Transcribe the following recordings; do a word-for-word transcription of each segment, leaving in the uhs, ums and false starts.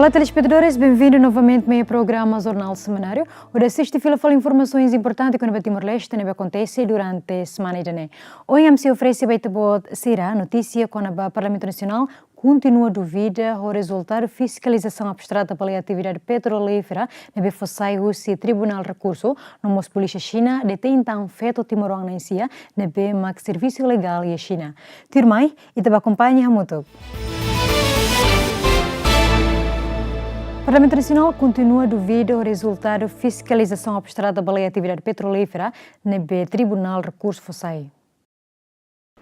Olá, telespetadores, benvindu novamente mai programa Jornál Semanáriu. Hodi asiste fila fali informasaun importante kona-ba Timor-Leste ne'ebé akontese durante semana ida-ne'e. Ohin ami sei oferese ba ita-boot sira notísia kona-ba Parlamentu Nasionál kontinua dúvida ho rezultadu fiskalizasaun abstrata ba lei atividade petrolífera ne'ebé fó sai husi Tribunál Rekursu, no mós polísia Xina detein tan feto timoroan na'in sia ne'ebé mak servisu ilegál iha Xina. Tuirmai, ita bá akompaña hamutuk. Parlamentu Nasionál kontinua dúvida ho rezultadu fiskalizasaun abstrata ba lei atividade petrolífera ne'ebé Tribunál Rekursu fó sai.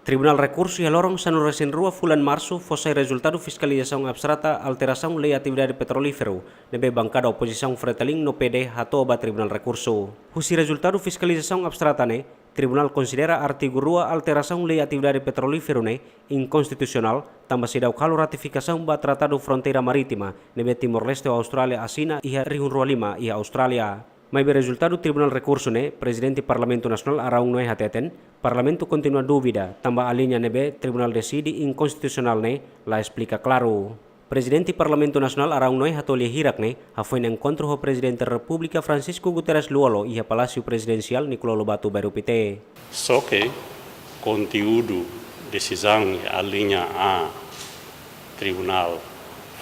Tribunál Rekursu iha loron sanulu-resin-rua fulan Marsu fó sai rezultadu fiskalizasaun abstrata alterasaun lei atividade petrolíferu ne'ebé bankada opozisaun Fretilin no P D hato'o ba Tribunál Rekursu. Husi rezultadu fiskalizasaun abstrata ne'e, Tribunál konsidera artigu rua alterasaun lei atividade petrolíferu ne'e inkonstitusionál, tanba seidauk halo ratifikasaun ba Tratadu Fronteira Marítima ne'ebé Timor-Leste ho Austrália asina iha rihun rua lima iha Austrália. Maibé rezultadu Tribunál Rekursu ne'e, Prezidente Parlamentu Nasionál Araújo Noé hateten, Parlamentu kontinua dúvida, tanba aliña ne'ebé Tribunál deside inkonstitusionál ne'e la esplika klaru. Prezidente Parlamentu Nasionál Araújo Noé hato'o lia hirak ne'e hafoin enkontru ho Prezidente Repúblika Francisco Guterres Lú-Olo iha Palásiu Prezidensiál Nicolau Lobato Bairru Pité. Só ke konteúdu desizaun aliña A Tribunál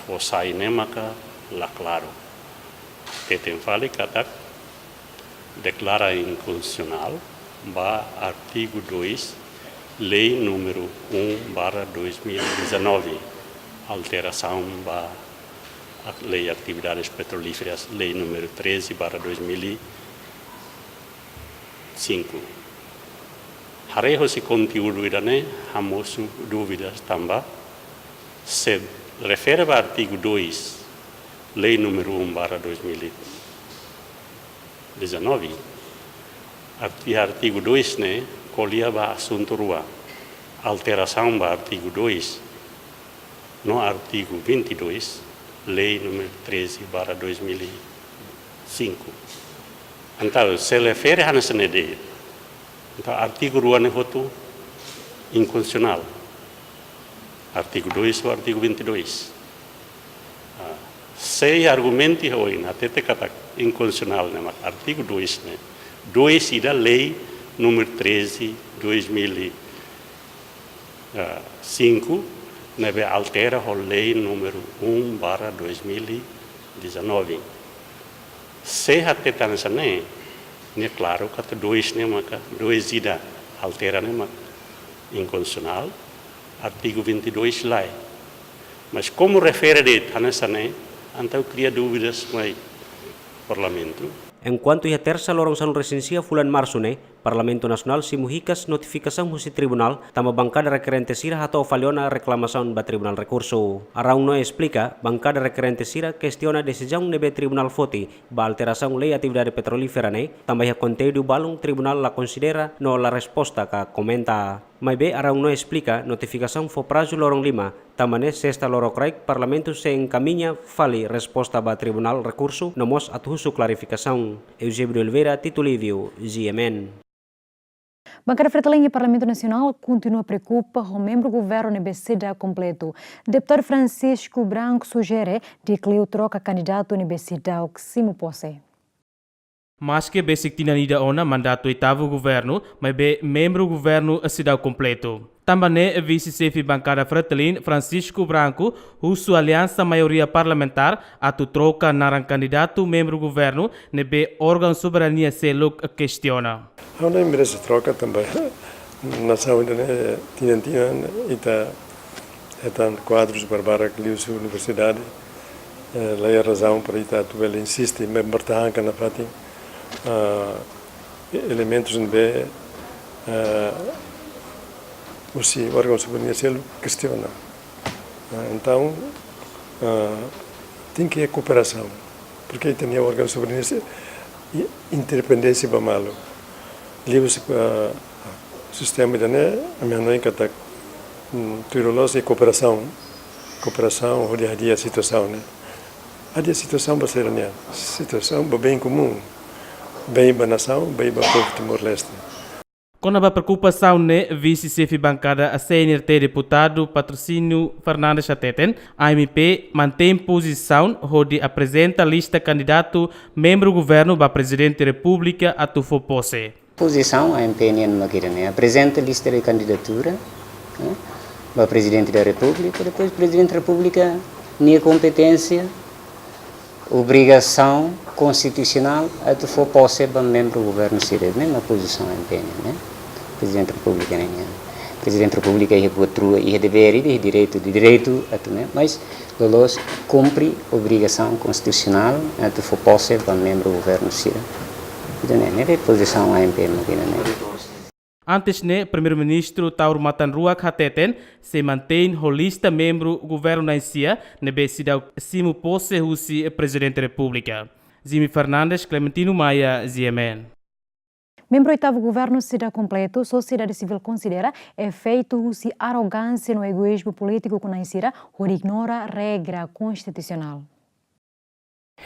fó sai ne'e maka la klaru. Hateten fali katak deklara inkonstitusionál ba artigu dois, Lei númeru um barra dois mil e dezanove, alterasaun ba ak-, Lei Atividades Petrolíferas, Lei númeru treze barra dois mil e cinco. Haree hosi konteúdu ida-ne'e hamosu dúvidas tanba, se refere ba artigu dois, Lei númeru um barra dois mil e dezanove, arti-, artigu dois ne'e ko'alia ba asuntu rua, alterasaun ba artigu dois no artigu vinte e dois, Lei númeru treze barra dois mil e cinco. Entaun, se refere hanesan ne'e de'it, entaun artigu rua ne'e hotu inkonstitusionál. Artigu dois ho artigu vinte e dois. Ah, sei argumentu iha oin, hatete katak inkonstitusionál ne'e mak artigu dois ne'e. Dois ida Lei númeru treze, dois mil e cinco, ne'ebé altera ho Lei númeru um barra dois mil e dezanove. Se hatete hanesan ne'e, ne'e klaru katak dois ne'e maka, dois ida altera ne'e maka inkonstitusionál, artigu vinte e dois lae. Mas komu refere de'it hanesan ne'e, entaun kria dúvidas mai Parlamentu. Enkuantu iha Tersa loron sanulu-resin-sia fulan Marsu ne'e, Parlamentu Nasionál simu hikas notifikasaun husi Tribunál, tanba bankada rekerente sira hato'o fali ona reklamasaun ba Tribunál Rekursu. Araújo Noé esplika, bankada rekerente sira kestiona desizaun ne'ebé Tribunál foti ba alterasaun Lei Atividade Petrolífera ne'e, tanba iha konteúdu balun Tribunál la konsidera no la resposta ka komenta. Maibé Araújo Noé esplika, notifikasaun fó prazu loron lima, tanba ne'e Sesta lorokraik Parlamentu sei enkamiña fali resposta ba Tribunál Rekursu no mós atu husu klarifikasaun. Eusébio de Oliveira, Tito Lívio, G M N. Bankada Fretilin iha Parlamentu Nasionál kontinua preokupa ho membru governu ne'ebé seidauk kompletu. Deputadu Francisco Branco sujere Dicleo troka kandidatu ne'ebé seidauk simu pose. Maske besik tinan ida ona mandatu oitavu governu, maibé membru governu seidauk kompletu. Tanba ne'e, vise-xefe bankada Fretilin, Francisco Branco, husu aliansa maioria parlamentár atu troka naran kandidatu membru governu ne'ebé órgaun soberania seluk kestiona. Ha'u hanoin merese troka tanba nasaun ida-ne'e tinan-tinan ita hetan kuadrus barbarak liuhusi universidade, eh, la iha razaun para ita atu bele insiste, maibé bertahan ka nafatin, ah, e-, elementus ne'ebé, ah, husi órgaun soberania seluk kestiona. Ah, entaun, ah, tenke kooperasaun. Porke ita-nia órgaun soberania se-, i-, independénsia ba malu. Liuhusi, ah, sistema ida-ne'e, ami hanoin katak, mm, tuir loloos iha kooperasaun. Kooperasaun hodi hadi'a situasaun ne'e. Hadi'a situasaun ba sira-nian. Situasaun ba bem komún. Bem ba nasaun, bem ba povu Timor-Leste. Kona-ba preokupasaun ne'e, vise-xefe bankada C N R T, deputadu Patrocínio Fernandes hateten, A M P mantein pozisaun hodi aprezenta lista kandidatu membru governu ba Prezidente Repúblika atu fó pose. Pozisaun A M P nian mak ida-ne'e, aprezenta lista de kandidatura, eh, ba Prezidente da Repúblika, depois Prezidente da Repúblika nia kompeténsia, obrigasaun konstitusionál atu fó pose ba membru governu sira, ne'e mak pozisaun A M P nian, ne'e. Prezidente Repúblika ne'e nian. Prezidente Repúblika iha buat rua, iha devér, iha direitu, de direitu atu, ne'e, mas loloos kumpre obrigasaun konstitusionál atu fó pose ba membru governu sira. Ida-ne'e, ne'e pozisaun A M P mak ida-ne'e. Antes ne'e, Primeiru-Ministru Taur Matan Ruak hateten, sei mantein ho lista membru governu na'in-sia ne'ebé seidauk simu pose husi Prezidente Repúblika. Jimmy Fernandes, Clementino Maia, G M N. Membru oitavu governu seidauk kompletu, sosiedade sivíl konsidera efeitu husi arogánsia no egoízmu polítiku ukun-na'in sira hodi ignora regra konstitusionál.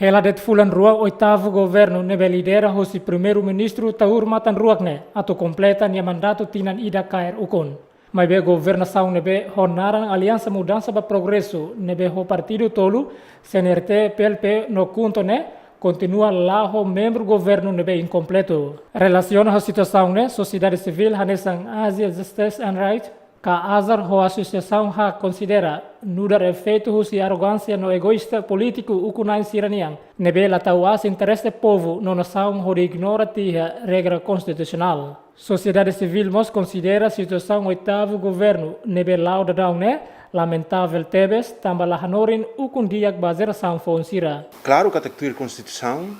Hela de'it fulan rua, oitavu governu ne'ebé lidera husi Primeiru-Ministru Taur Matan Ruak ne'e atu kompleta nia mandatu tinan ida kaer ukun. Maibé governasaun ne'ebé ho naran Aliansa Mudansa ba Progresu ne'ebé ho partidu tolu, C N R T, P L P no KHUNTO ne'e, kontinua la ho membru governu ne'ebé inkompletu. Relasiona ho situasaun ne'e, sosiedade sivíl hanesan Asia Justice and Right ka AJAR ho asosiasaun HAK konsidera nu'udar efeitu husi arogánsia no egoísta polítiku ukun-na'in sira-nian ne'ebé la tau aas interese povu no nasaun hodi ignora tiha regra konstitusionál. Sosiedade sivíl mós konsidera situasaun oitavu governu ne'ebé la'o daudaun ne'e lamentavel tebes, tanba la hanorin ukun di'ak ba jerasaun foun sira. Klaru katak tuir Konstituisaun,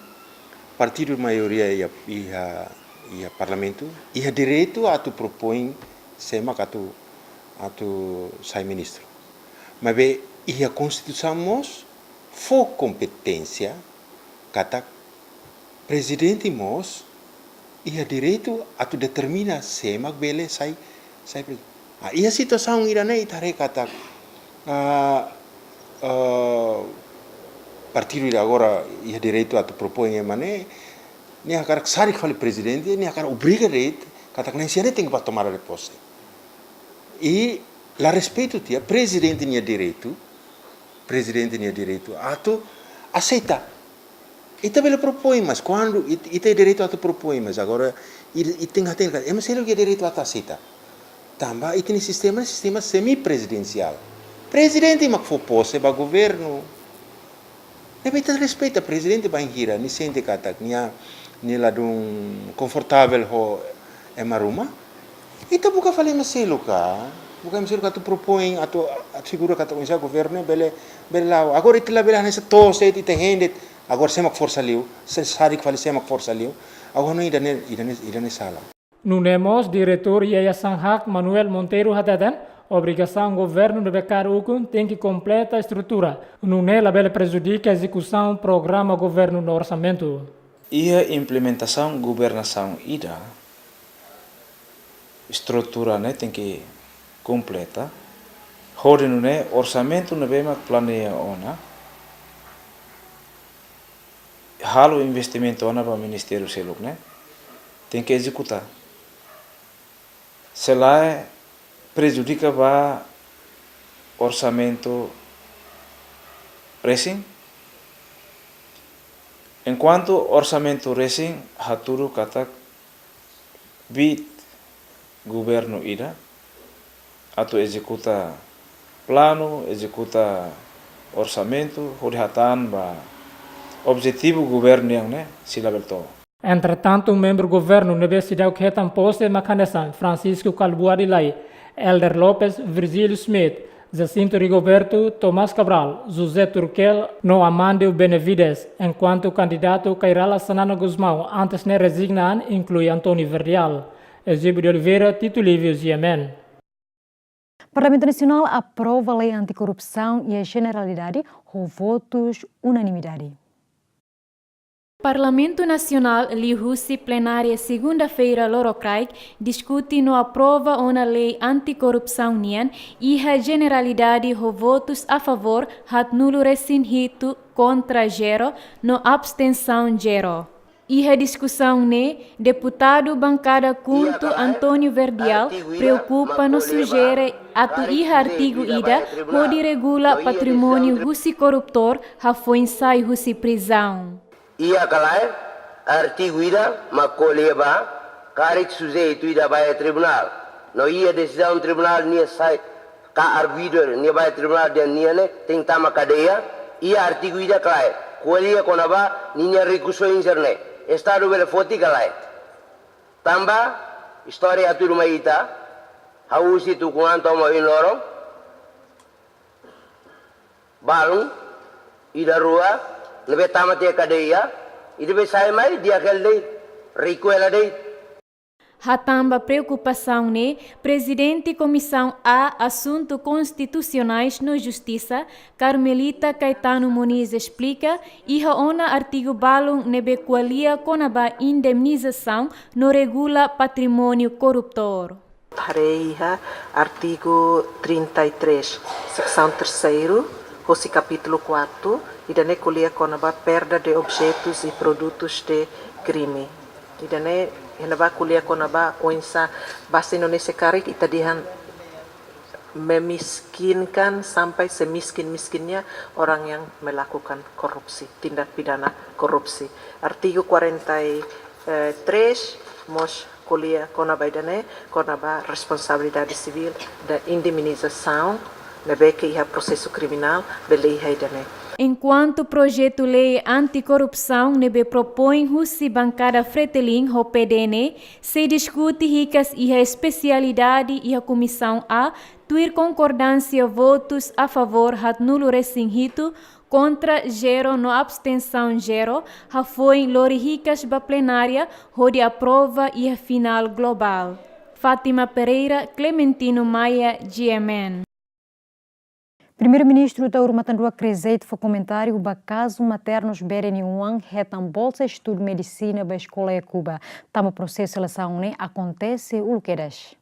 partidu maioria iha, iha, iha Parlamentu iha direitu atu propoin sé mak atu, atu sai ministru. Maibé iha Konstituisaun mós fó kompeténsia katak Prezidente mós iha direitu atu determina sé mak bele sai, sai pre-, ah, iha situasaun ida-ne'e ita haree katak, ah, ah, partidu ida agora iha direitu atu propoin ema ne'e, nia hakarak sadik fali prezidente, nia hakarak obriga de'it katak na'in-sia ne'e tenke bá tomada de pose. I la respeitu tiha prezidente nia direitu, prezidente nia direitu atu aseita. Ita bele propoin, mas kuandu it-, ita iha direitu atu propoin, mas agora i-, ita tenke hatene katak ema seluk iha direitu atu aseita. Tanba ita-nia sistema, sistema semi-prezidensiál. Prezidente mak fó pose ba governu. Ne'ebé ita respeita prezidente bainhira nia sente katak nia, nia ladún konfortavel ho ema ruma. Ita buka fali ema seluk ka, buka ema seluk atu propoin, atu, atu asegura katak oinsá governu bele, bele la'o. Agora ita labele hanesan to'os de'it, ita hein de'it, agora sé mak forsa liu, sé sadik fali sé mak forsa liu. Agora ne'e ida-ne'e, ida-ne'e, ida-ne'e sala. Nune'e mós diretór Yayasan HAK Manuel Monteiro hateten, obrigasaun governu ne'ebé kaer ukun tenke kompleta estrutura, nune'e labele prejudika ezekusaun programa governu no orsamentu. Iha implementasaun governasaun ida, estrutura ne'e tenke kompleta, hodi nune'e orsamentu ne'ebé mak planeia ona, halo investimentu ona ba ministériu seluk ne'e, tenke ezekuta. Se lae prejudika ba orsamentu resin. Enkuantu orsamentu resin hatudu katak biit governu ida atu ezekuta planu, ezekuta orsamentu, hodi hatán ba objetivu governu nian ne'e sei labele to'o. Entretantu, membru governu ne'ebé seidauk hetan pose mak hanesan Francisco Kalbuadi Lay, Helder Lopes, Virgílio Schmidt, Jacinto Rigoberto, Tomás Cabral, José Turquel no Amandio Benavides, enkuantu kandidatu Kay Rala Xanana Gusmão antes ne'e rezigna an inklui António Verdial. Eusébio de Oliveira, Tito Livio, G M N. Parlamentu Nasionál aprova lei anti-korrupsaun iha jeneralidade ho votus unanimidade. Parlamentu Nasionál liuhusi plenária segunda-feira lorokraik diskute no aprova ona lei anti-korrupsaun nian iha jeneralidade ho votus a favór haatnulu-resin-hitu, kontra zero no abstensaun zero. Iha diskusaun ne'e, deputadu bankada KHUNTO António Verdial preokupa no sujere atu iha artigu ida hodi regula patrimóniu husi korruptór hafoin sai husi prizaun. Iha ka lae, artigu ida mak ko'alia ba, karik sujeitu ida ba iha tribunál, no iha desizaun tribunál nia sai, ka arguidor nia ba iha tribunál dehan nia ne'e tenke tama kadeia, iha artigu ida ka lae, ko'alia kona-ba ninia rikusoin sira-ne'e, Estadu bele foti ka lae. Tanba istória atu duma ita, ha'u husi tuku an to'o ohin loron, balun ida rua ne'ebé tama tiha kadeia, ida be sai mai di'ak hela de'it, riku hela de'it. Hatán ba preokupasaun ne'e, Prezidente Komisaun A Asuntu Konstitusionais no Justisa, Carmelita Caetano Moniz esplika, iha ona artigu balun ne'ebé ko'alia kona-ba indemnizasaun no regula patrimóniu korruptór. Haree iha artigu trinta e três, seksaun terceira, hosi kapítulu quatro, ida-ne'e ko'alia kona-ba perda de objetos e produtos de crime. Ida-ne'e, iha ne'ebá ko'alia kona-ba oinsá, bahasa Indonesia karik ita dehan memiskinkan sampai semiskin-miskinnya orang yang melakukan korupsi, tindak pidana korupsi. Artigu quarenta e três mós ko'alia kona-ba ida-ne'e, kona-ba responsabilidade sivíl no indemnizasaun ne'ebé ke iha prosesu kriminál bele iha ida-ne'e. Enkuantu projetu lei anti-korrupsaun ne'ebé propoin husi bankada Fretilin ho P D N sei diskute hikas iha espesialidade iha Komisaun A, tuir konkordánsia votus a favór haatnulu-resin-hitu, kontra zero no abstensaun zero, hafoin lori hikas ba plenária hodi aprova iha finál globál. Fátima Pereira, Clementino Maia, G M N. Primeiru-Ministru Taur Matan Ruak Krizit fó komentáriu ba kazu maternus bere nia oan hetan bolsa estudu medisina ba eskola iha Kuba. Tanba prosesu selesaun ne'e akontese uluk kedas.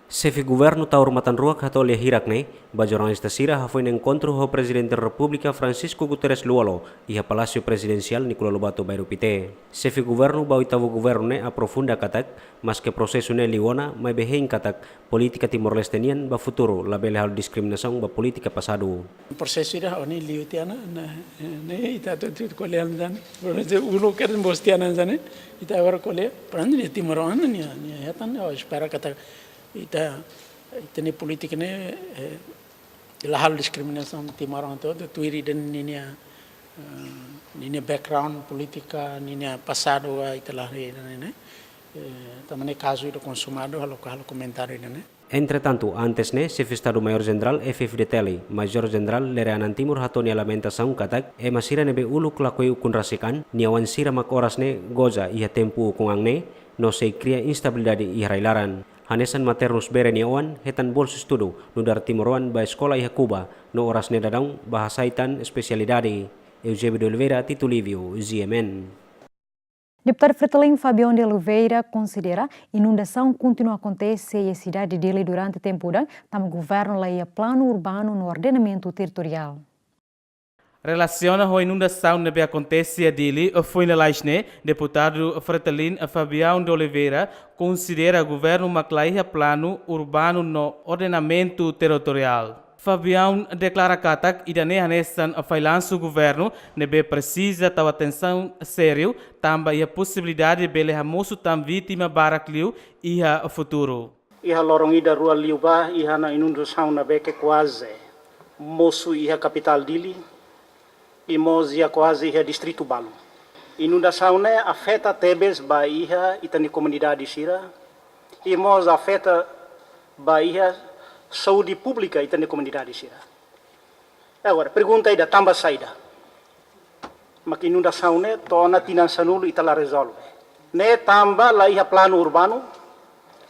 Xefe Governu Taur Matan Ruak hato'o lia hirak ne'e ba jornalista sira hafoin enkontru ho Prezidente Repúblika Francisco Guterres Lú-Olo iha Palásiu Prezidensiál Nicolau Lobato, Bairru Pité. Xefe Governu ba oitavu governu ne'e aprofunda katak, maske prosesu ne'e liu ona, maibé hein katak polítika Timor-Leste nian ba futuru labele halo diskriminasaun ba polítika pasadu. Prosesu ida ohin liu tiha ona, ne'e, ne'e ita atu, atu ko'alia hanesan ne'e. Prosesu uluk kedas mós tiha ona hanesan ne'e, ita agora ko'alia, portantu nia timoroan nia, nia hetan, ha'u espera katak ita, ita-nia polítika ne'e, eh, la halo diskriminasaun timoroan hotu-hotu, tuir ida ninia, eh, ninia background polítika, ninia pasadu ka ita la haree ida-ne'e, eh, tanba ne'e kazu ida konsumadu, halo, halo komentáriu ida-ne'e. Entretantu, antes ne'e, Xefe Estadu Maiór Jenerál F F D T L, Majór Jenerál Lere Anan Timur hato'o nia lamentasaun katak, ema sira ne'ebé uluk lakohi ukun rasik an, nia oan sira mak oras ne'e goza iha tempu ukun an ne'e, no sei kria instabilidade iha rai-laran. Hanesan maternus bere nia oan hetan bolsa estudu, nu'udar timoroan ba eskola iha Kuba, no oras ne'e daudaun ba hasai tan espesialidade. Eusébio de Oliveira, Tito Lívio, G M N. Deputadu Fretilin Fabião de Oliveira konsidera inundasaun kontinua akontese iha sidade Dili durante tempu daudaun, tanba governu la iha planu urbanu no ordenamentu territoriál. Relasiona ho inundasaun ne'ebé akontese iha Dili, foin lalais ne'e, deputadu Fretilin Fabião de Oliveira konsidera governu mak la iha planu urbanu no ordenamentu territoriál. Fabião deklara katak ida-ne'e hanesan fallansu governu ne'ebé presiza tau atensaun sériu, tanba iha posibilidade bele hamosu tan vítima barak liu iha futuru. Iha loron ida rua liubá, iha ona inundasaun ne'ebé ke kuaze mosu iha kapitál Dili, i mós iha kuaze iha distritu balu. Inundasaun ne'e afeta tebes ba iha ita-nia komunidade sira, i mós afeta ba iha saúde públika ita-nia komunidade sira. Agora, pergunta ida, tanba saida mak inundasaun ne'e to'o ona tinan sanulu ita la rezolve? Ne'e tanba la iha planu urbanu,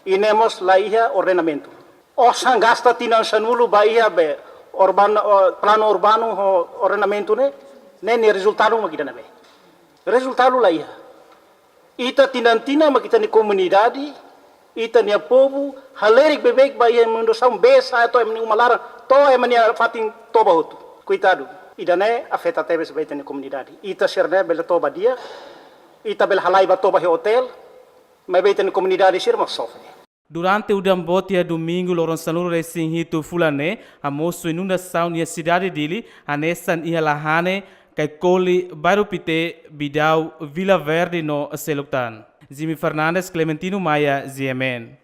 i ne'e mós la iha ordenamentu. Osan gasta tinan sanulu ba iha be urban-, o, planu urbanu ho ordenamentu ne'e, ne'e nia rezultadu mak ida-ne'ebé? Rezultadu la iha. Ita tinan-tinan mak ita-nia komunidade, ita-nia povu halerik beibeik ba iha inundasaun, bee sa'e to'o ema nia uma laran, to'o ema nia fatin toba hotu. Koitadu. Ida-ne'e afeta tebes ba ita-nia komunidade. Ita sira-ne'e bele toba dia, ita bele halai ba toba iha otél, maibé ita-nia komunidade sira mak sofre. Durante udan boot iha domingu loron sanulu-resin-hitu fulan ne'e, hamosu inundasaun iha sidade Dili, hanesan iha Lahane, Kaikoli, Bairru Pité, Bidau, Vila Verde no seluk tan. Jimmy Fernandes, Clementino Maia, G M N.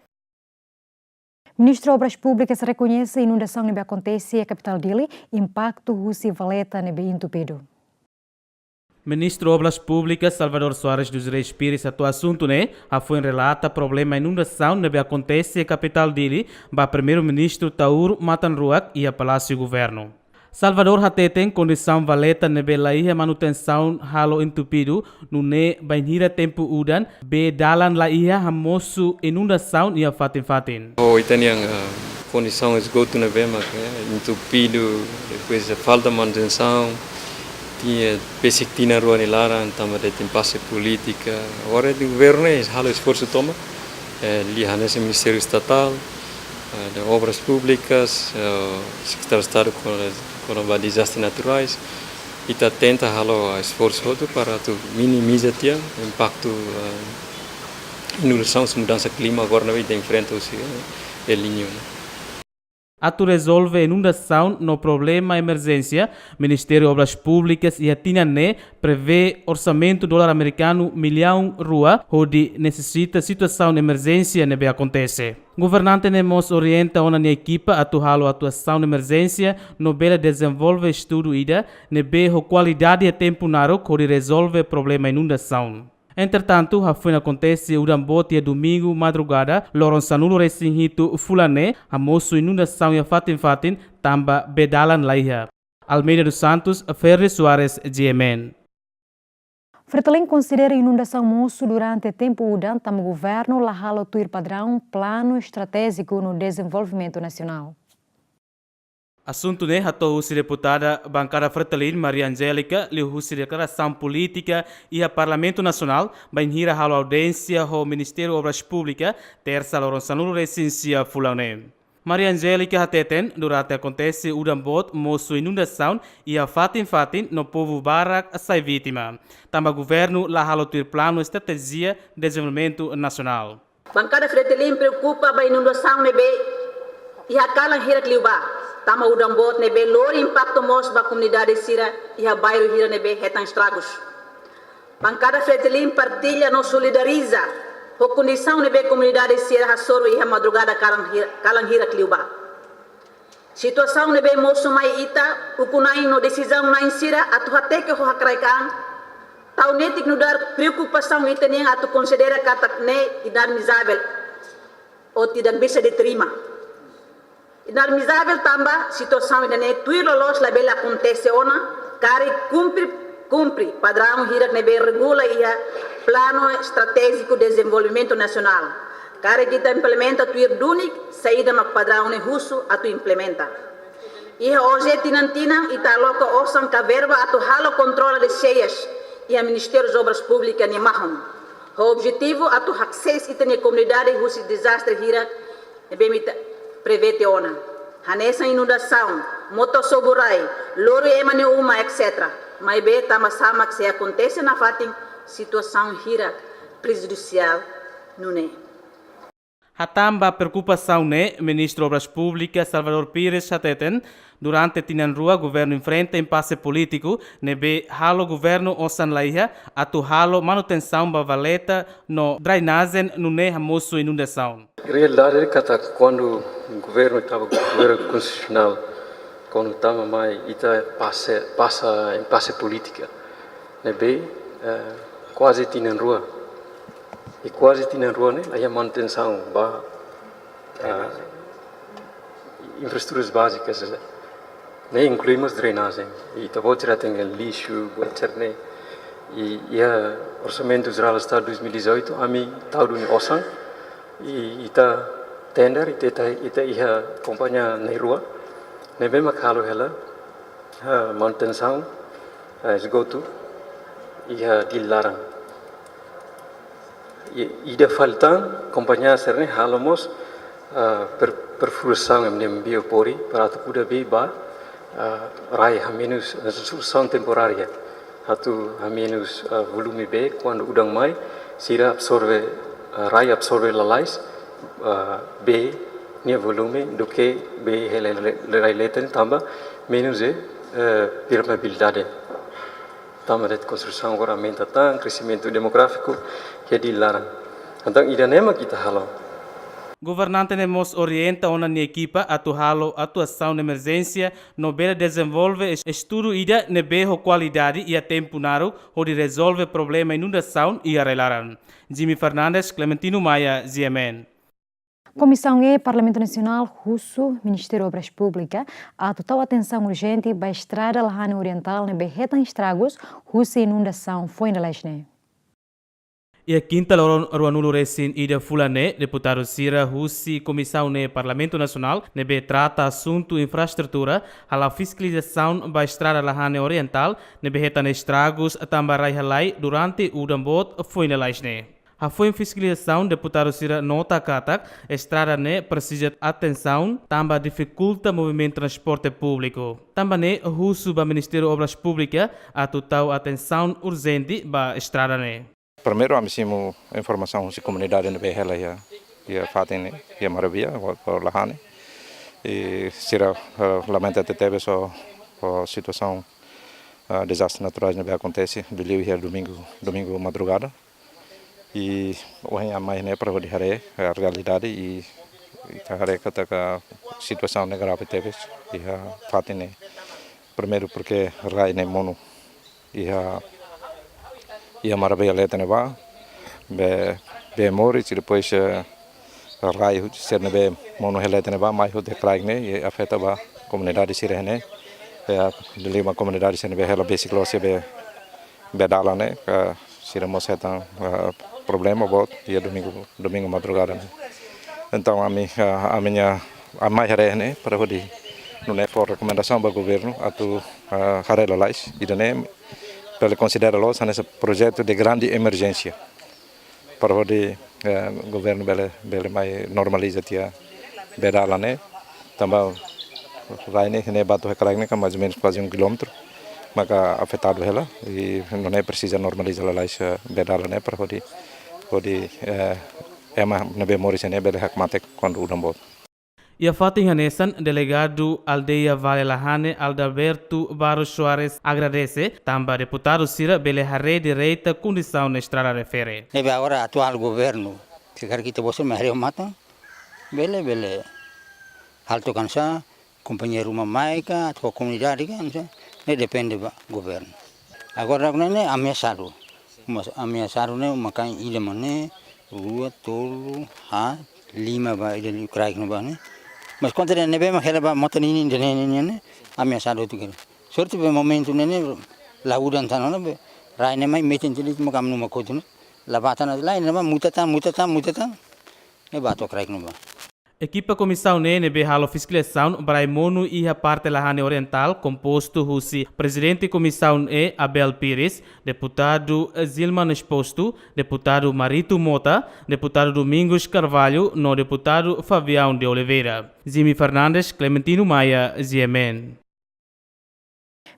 Ministru Obras Públikas rekoñese inundasaun ne'ebé akontese iha kapitál Dili, impaktu husi valeta ne'ebé entupidu. Ministru Obras Públikas Salvador Soares dos Reis Pires hato'o asuntu ne'e, hafoin relata problema inundasaun ne'ebé akontese iha kapitál Dili ba Primeiru-Ministru Taur Matan Ruak iha Palásiu Governu. Salvador hateten kondisaun valeta ne'ebé laiha manutensaun halo entupidu, nune'e bainhira tempu udan, bee dalan laiha hamosu inundasaun iha fatin-fatin. Ho ita-nia, ah, kondisaun esgotu ne'ebé mak, eh, entupidu, depois falta manutensaun, tinan, besik tinan rua nia laran, tanba de'it impasse polítika. Agora governu ne'e halo esforsu tomak, eh, liuhusi Ministériu Estatál, eh, de Obras Públikas, eh, Sekretáriu Estadu kona-, kona-ba dezastre naturais. Ita tenta halo esforsu hotu para atu minimiza tiha impaktu, eh, inundasaun, mudansa klima agora ne'ebé ita enfrenta husi, eh, El Niño, ne'e. Atu rezolve inundasaun no problema emerjénsia, Ministériu Obras Públikas iha tinan ne'e prevee orsamentu dolar amerikanu millaun rua hodi nesesita situasaun emerjénsia ne'ebé akontese. Governante ne'e mós orienta ona nia ekipa atu halo atuasaun emerjénsia no bele dezenvolve estudu ida ne'ebé ho kualidade iha tempu naruk hodi rezolve problema inundasaun. Entretantu, hafoin akontese udan boot iha domingu madrugada, loron sanulu-resin-hitu fulan ne'e, hamosu inundasaun iha fatin-fatin, tanba bee dalan laiha. Almeida dos Santos, Ferre Soares, G M N. Fretilin konsidera inundasaun mosu durante tempu udan, tanba governu la halo tuir padraun Planu Estratéjiku no Dezenvolvimentu Nasionál. Asuntu ne'e hato'o husi deputada bankada Fretilin, Maria Angélica, liuhusi deklarasaun polítika iha Parlamentu Nasionál, bainhira halo audiénsia ho Ministériu Obras Públikas, tersa loron sanulu-resin-sia fulan ne'e. Maria Angélica hateten, durante akontese udan boot mosu inundasaun iha fatin-fatin no povu barak sai vítima. Tanba governu la halo tuir planu estratéjia dezenvolvimentu nasionál. Bankada Fretilin preokupa ba inundasaun ne'ebé iha kalan hirak liubá, tanba udan boot ne'ebé lori impaktu mós ba komunidade sira iha bairru hirak ne'ebé hetan estragus. Bankada Fretilin partilla no solidariza ho kondisaun ne'ebé komunidade sira hasoru iha madrugada kalan hir-, kalan hirak liubá. Situasaun ne'ebé mosu mai ita ukun-na'in no desizaun-na'in sira atu hateke ho hakraik an, tau netik nu'udar preokupasaun ita-nian atu konsidera katak ne'e inadmisável ou tidak bisa diterima. Inadmisável tanba situasaun ida-ne'e tuir loloos labele akontese ona, karik kumpre, kumpre padraun hirak ne'ebé regula iha Planu Estratéjiku Dezenvolvimentu Nasionál. Karik ita implementa tuir duni saida mak padraun ne'e husu atu implementa. Iha O J tinan-tinan ita aloka osan ka verba atu halo kontrola de xeias iha Ministériu Obras Públikas nia mahon. Ho objetivu atu hakses ita-nia komunidade husi dezastre hirak ne'ebé ita prevee tiha ona. Hanesan inundasaun, mota sobu rai, lori ema nia uma, et cetera. Maibé tanba sá mak sei akontese nafatin situasaun hirak prejudisiál nune'e. Hatán ba preokupasaun ne'e, Ministru Obras Públikas Salvador Pires hateten, durante tinan rua governu enfrenta impase polítiku, ne'ebé halo governu osan laiha atu halo manutensaun ba valeta no drenajen nune'e hamosu inundasaun. Realidade katak kuandu governu tama, governu konstitusionál, kuandu tama mai ita pase, pasa impase polítika ne'ebé, eh, kuaze tinan rua. I kuaze tinan rua ne'e la iha manutensaun ba, eh, infraestruturas bázikas, ne'e inklui mós drenajen. I ita-boot sira hatene lixu, buat sira-ne'e. I iha Orsamentu Jerál Estadu dois mil e dezoito, ami tau duni osan, i ita tender, ita, ita, ita iha kompañia na'in rua ne'ebé mak halo hela, ha, manutensaun, ha, esgotu iha Dili laran. I, ida fali tan, kompañia sira-ne'e halo mós, ha, per-, perfurasaun em, em biopori para atu kuda bee ba Ah, rai hamenus, eh, solusaun temporária. Atu hamenus, ah, volume bee, kuandu udan mai, sira absorve, ah, rai absorve lalais, ah, bee nia volume duké bee hela iha rai leten tanba menus, eh, permeabilidade. Tanba de'it konstrusaun agora aumenta tan, kresimentu demográfiku, jadi laran. Entaun ida-ne'e mak ita halo. Governante ne'e mós orienta ona nia ekipa atu halo atuasaun emerjénsia no bele dezenvolve es-, estudu ida ne'ebé ho kualidade iha tempu naruk hodi rezolve problema inundasaun iha rai-laran. Jimmy Fernandes, Clementino Maia, G M N. Komisaun E Parlamentu Nasionál husu Ministériu Obras Públikas atu tau atensaun urjente ba estrada Lahane Orientál ne'ebé hetan estragus husi inundasaun foin lalais ne'e. Iha kinta loron ruanulu resin ida fulan ne'e, deputadu sira husi Komisaun E Parlamentu Nasionál ne'ebé trata asuntu infraestrutura hala'o fiskalizasaun ba estrada Lahane Orientál ne'ebé hetan estragus tanba rai halai durante udan boot foin lalais ne'e. Hafoin fiskalizasaun, deputadu sira nota katak estrada ne'e presiza atensaun tanba difikulta movimentu transporte públiku. Tanba ne'e husu ba Ministériu Obras Públikas atu tau atensaun urjente ba estrada ne'e. Primeiru, ami simu informasaun husi komunidade ne'ebé hela iha, iha fatin ne'e, iha Marabia, ho, ho Lahane. I sira, eh, lamenta tebes ho, ho situasaun, eh, dezastre naturais ne'ebé akontese, liuliu iha domingu, domingu madrugada. I ohin ami mai ne'e para hodi haree, eh, realidade i, i ita haree katak situasaun ne'e grave tebes iha fatin ne'e. Primeiru, porke rai ne'e monu iha, iha Marabia leten ne'ebá, bee, bee moris, i depois, eh, rai sira ne'ebé monu iha leten ne'ebá, mai hotu iha kraik ne'e, i afeta ba komunidade sira ne'e, eh, liuliu ba komunidade sira ne'ebé hela besik loos iha bee, bee dalan ne'e, ka sira mós hetan, eh, problema boot iha domingu, domingu madrugada ne'e. Entaun, ami, eh, ami-nia, ami mai haree ne'e para hodi nune'e fó rekomendasaun ba governu atu, eh, haree lalais, ida-ne'e bele konsidera loos hanesan projetu de grande emerjénsia. Para hodi, eh, governu bele, bele mai normaliza tiha bee dalan ne'e. Tanba rai ne'e, ne'e ba to'o iha kraik ne'e ka mais ou menus kuaze um quilómetro maka afetadu hela. I nune'e presiza normaliza lalais, eh, bee dalan ne'e para hodi, hodi, eh, ema ne'ebé moris iha ne'e bele hakmatek kuandu udan boot. Iha fatin hanesan, delegadu aldeia Vale Lahane, Adalberto Barros Soares, agradese tanba deputadu sira bele haree direta kondisaun estrada refere. Ne'ebé agora atuál governu, se karik ita-boot sira mai haree ho matan, bele, bele halo tuir hanesan, kompañia ruma mai ka, atu komunidade ka, hanesan, ne'e depende ba governu. Agora ne'e, ne'e ameasadu. Mas ameasadu ne'e, uma-kain ida mak ne'e, rua, tolu, haat, lima ba ida liu kraik ne'ebá ne'e. Mas kontra ne'ebé mak hela ba mota ninin ida ne'e, ne'e, ne'e, ne'e, ameasadu hotu kira. Sorte be momentu ne'e ne'e, la udan tan ona be, rai ne'e mai metin tiha de'it maka ami numa kotu ne'e. La ba tan ona, lae, ne'ebá muta tan, muta tan, muta tan. Ne'e ba to'o kraik ne'ebá. Ekipa komisaun ne'e ne'ebé halo fiskalizasaun ba rai monu iha parte Lahane Orientál, kompostu husi Prezidente Komisaun E Abel Pires, Deputadu Zilman Exposto, Deputadu Marito Mota, Deputadu Domingos Carvalho no Deputadu Fabião de Oliveira. Jimmy Fernandes, Clementino Maia, G M N.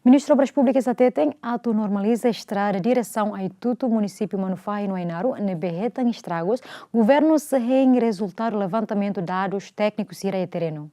Ministru Obras Públikas hateten, atu normaliza estrada diresaun Aitutu, munisípiu Manufahi no Ainaro, ne'ebé hetan estragus, governu sei hein rezultadu levantamentu dadus tékniku sira iha terrenu.